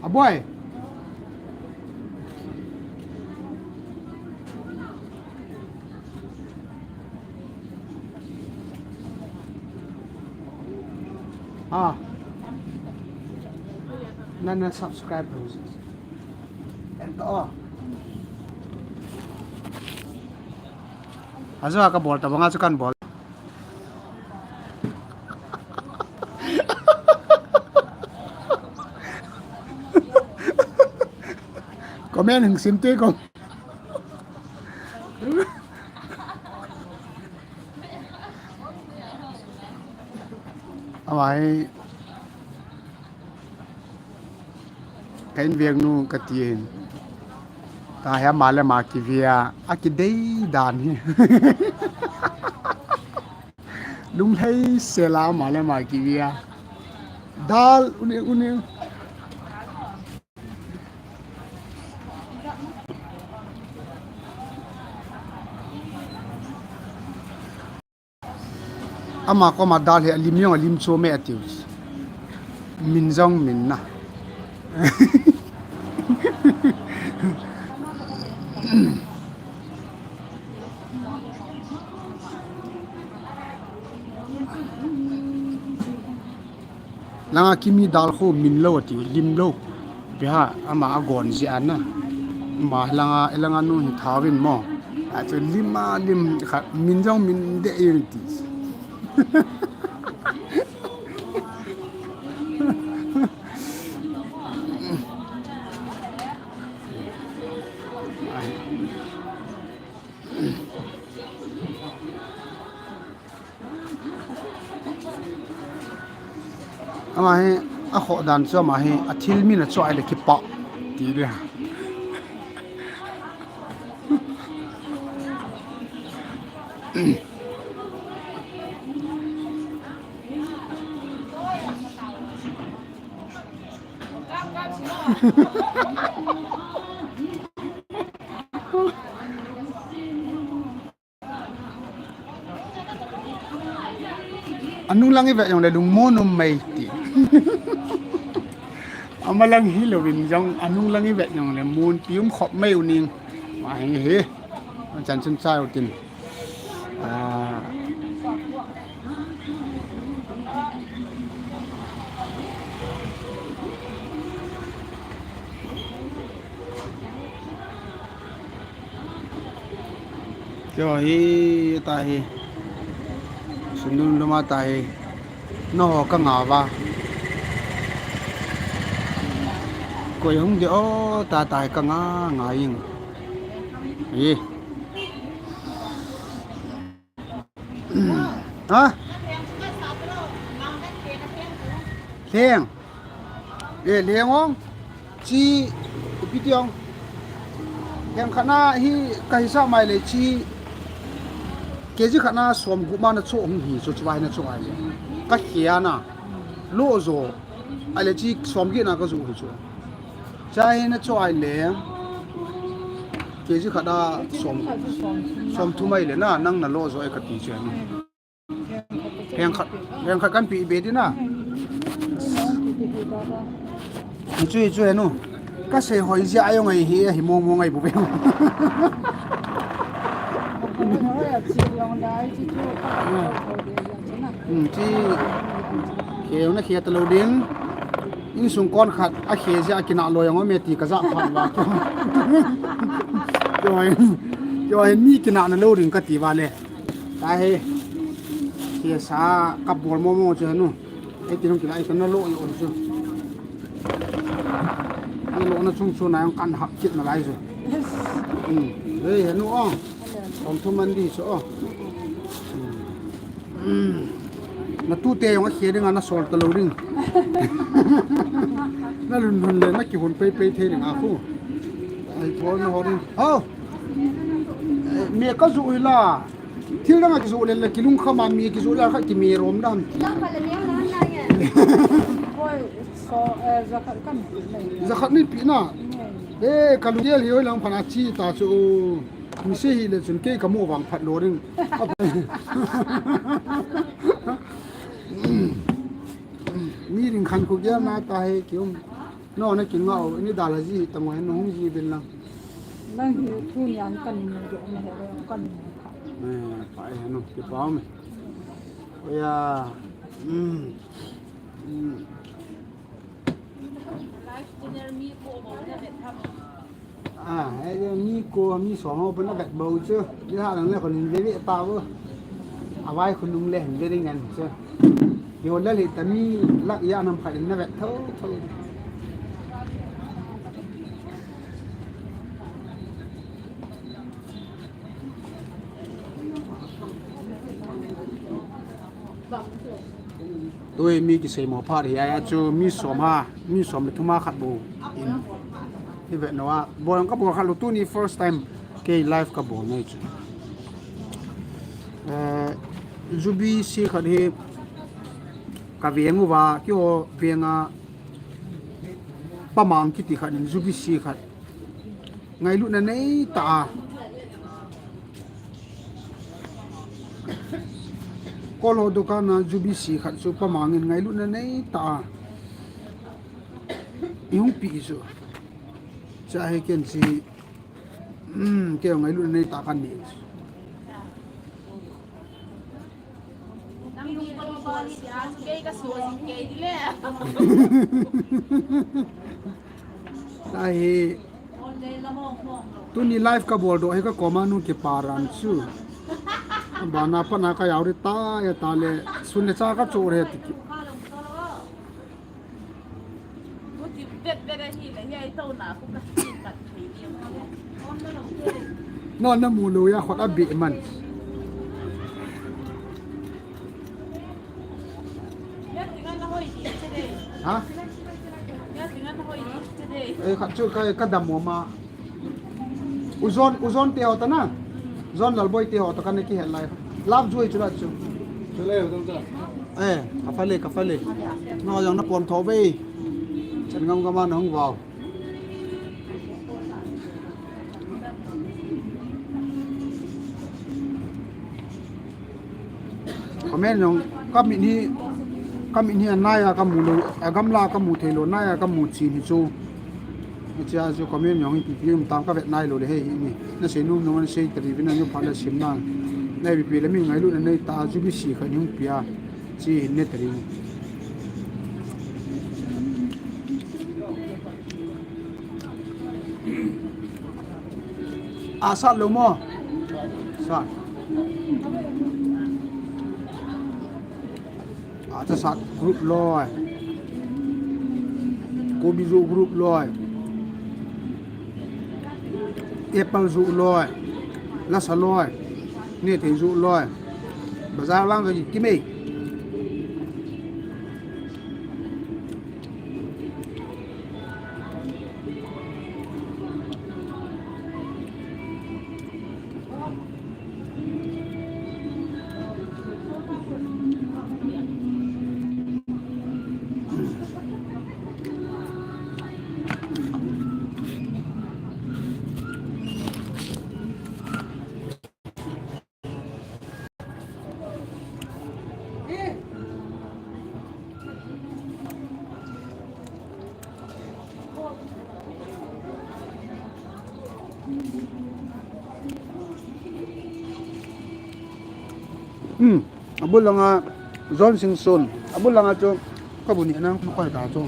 Aboi. Ah. Nana subscribe lo. Ento. Ajo ka bol ta banga chu kan bol. Comment hing sim te ko. Amai. Ka inveng nu ka ti hin. Ta hi ama le ama kivia, a kidei dan hi. Lunglhai sela ama le ama kivia. Dal uni uni. Ama koma dal hi alim jong alim chom e atiu. Min jong min na. Langa kimi dal khu min lo ati, lim lo. Biha ama agon ji ana. Ma langa, langa nu hi thavin mo. Achu lim a lim kha min jong min de e ti. Ama hi, akhoh dan chu ama hi, athil min achoh le kipah ti le. Anung lang i vet jong le lungmon um mai ti. Ama lang hi louvin jong anung lang i vet jong le mun pi um khop mai u ning. Ma hi hi. Chan chun chai u tin. Ah. Keiho hi tahi. Sunung luma tahi. Nangho ka ngah uva. Koi hung ding o ta tahi ka ngah ngah ing. Hi. Ha? Lheng. Eh, lheng ong. Chi, ipi ti ong. Lheng khat na hi ka hisap mai le chi. K G khat na som gup ma na cho hung hi, cho chi vai na cho ai le. Ka khia na. Lo jo. Ai le chi som gi na ka ju hi cho. Chai na cho ai le. K G khat a som, som thum ai le na, nang na lo jo ai ka ti che na. Lheng khat, lheng khat kan pi be di na. Chu, chu he nu. Ka sei hoi jia ai ngai hi, hi mo mo ngai bu be. Hmm, chi. Kheu na khia ta lo ding. Insung kon khat a khe jia a kinah loi ang om e ti ka ja phat uva. Choi. Yo, he mi kinahna lou ding kati vale. Tahi. Kisa kabol momo chu nu. Ei ti nung kila ei kana lo yo chu. Ni lo na chung chu na yang kan hap kit na lai chu. Hmm. Ei, he nu o. Kom thu man di chu o. Hmm. Hmm. Na tute jong a khia ding a na sol ta lou ding. Na lungmon le na kihon pei pei thei ding a khu. Ai, bol na ho ding. Hau. Eh, me ka ju ila. Thil dang a kiju le le kilungkham a me kiju le kha ki me rom dam. Hoi, so, eh, jakhat kan. Jakhat ni pi na. Eh, ka lu gel hi hoi lang phan a chi ta chu. Mi se hi le chun kei ka mu vang phat lo ding. Mi ding khan khu gel na ta he ki um. No, na ki ngau, ni dal a ji ta mo he no hung ji bin lang. Nang hi thu nian kan mu do na he kan mu kha. Eh, pa he no, ki pa me. Oya. Mm. Mm. Life dinner mi ko mo na vet tham. Ah, eh, mi ko, mi som ho pun na vet bou chu. Ni ha lang le ko nin ve ve ta bou. A vai khun nung le hin ve ding ngan chu. Yo le le ta mi lak ya nam kha in na vet tho tho. Tui mi kisei mo phat hi a chu mi som ha, mi som le thum a khat bou in. Hi vet no a, bol ka bol kha lou tuni first time kei live ka bol nei chu. Eh, U B C khat hi ka veng uva, keiho veng a Pa Mang kiti khat in U B C khat. Ngailutna nei ta a. Kol ho dukan a U B C khat chu Pa Mang in ngailutna nei ta a. I hung pi chu. Cha he ken si, um, kei ngailutna nei ta kan ni. Tahi. Tuni live ka bol doh hi ka koma nu kipa ran chu. Bana pana ka yau ri ta ya ta le sun le cha ka chu re ti. No, na mu lou ya khot a bih man. Ha? Eh, khat chu ka, ka dam mo ma. U Zon, U Zon te ho ta na. Zon Lalboi te ho ta ka na kihet lai. Love Joy chu la chu. Chu le, u Zon ta. Eh, ka fale, ka fale. No, jong na pon tho ve. Chen ngam ngam a na hung vau. Comment jong ka mit hi, ka mit hi a nai a ka mu lou, a gamla ka mu thei lou, nai a ka mu chin hi chu. Hichea chu comment jong hi ipi ipi um tam ka vet nai lou le hei hi ni. Na sei nom nom na sei tari vin a nu pha le sim na. Na ipi ipi le mi ngailutna nei ta U B C khat ni hung pia. Chi hin ne tari. A sat lou mo. Sat. A cha sat group loi. Kobi ju group loi. Apple ju loi. Lasa loi. Ne thei ju loi. Bazar vang ka ki mei. Hmm, abul langa John Singson, abul langa chu ka bu ni nang koi ta chu.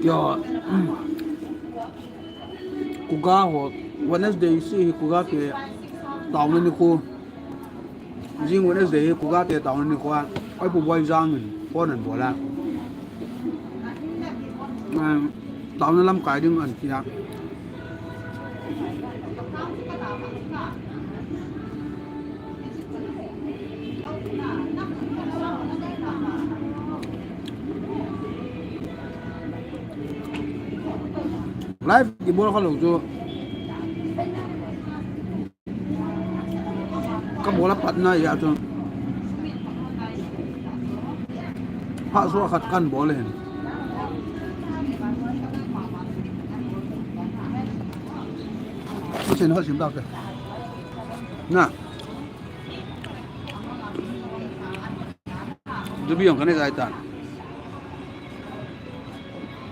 Kio, Kuga ho, Wednesday si hi Kuga te taona nikho. Jing Wednesday hi Kuga te taona nikho a, oi pu boi jang in, pon an bola. Taona lamkai ding an tia. Live kibol kha lou chu. Ka bol a pat na ya chu. Pha so khat kan bol hin. Chen ho sim ta ke. Na. Dubi jong kanei jai tan.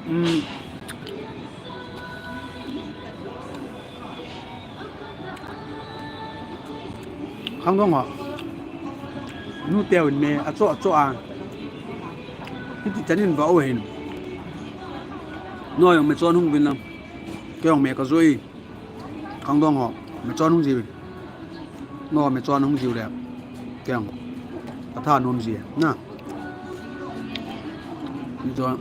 Um. Khangdong ho. Nu teu in me acho acho a. Hiti chanin va o hin. No jong me chon hung vin lang. Kei jong me ka jui. Khangdong ho, me chon hung jiu. No, me chon hung jiu le. Keng. Ka tha nom ji. Na. Me chon.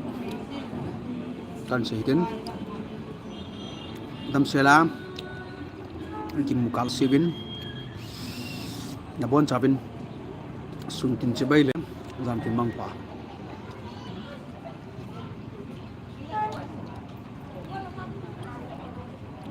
Kan sei tin. Dam sela. Kimu kal sivin. Na bon chavin. Sun tin chibai le. Jan tin mang pa.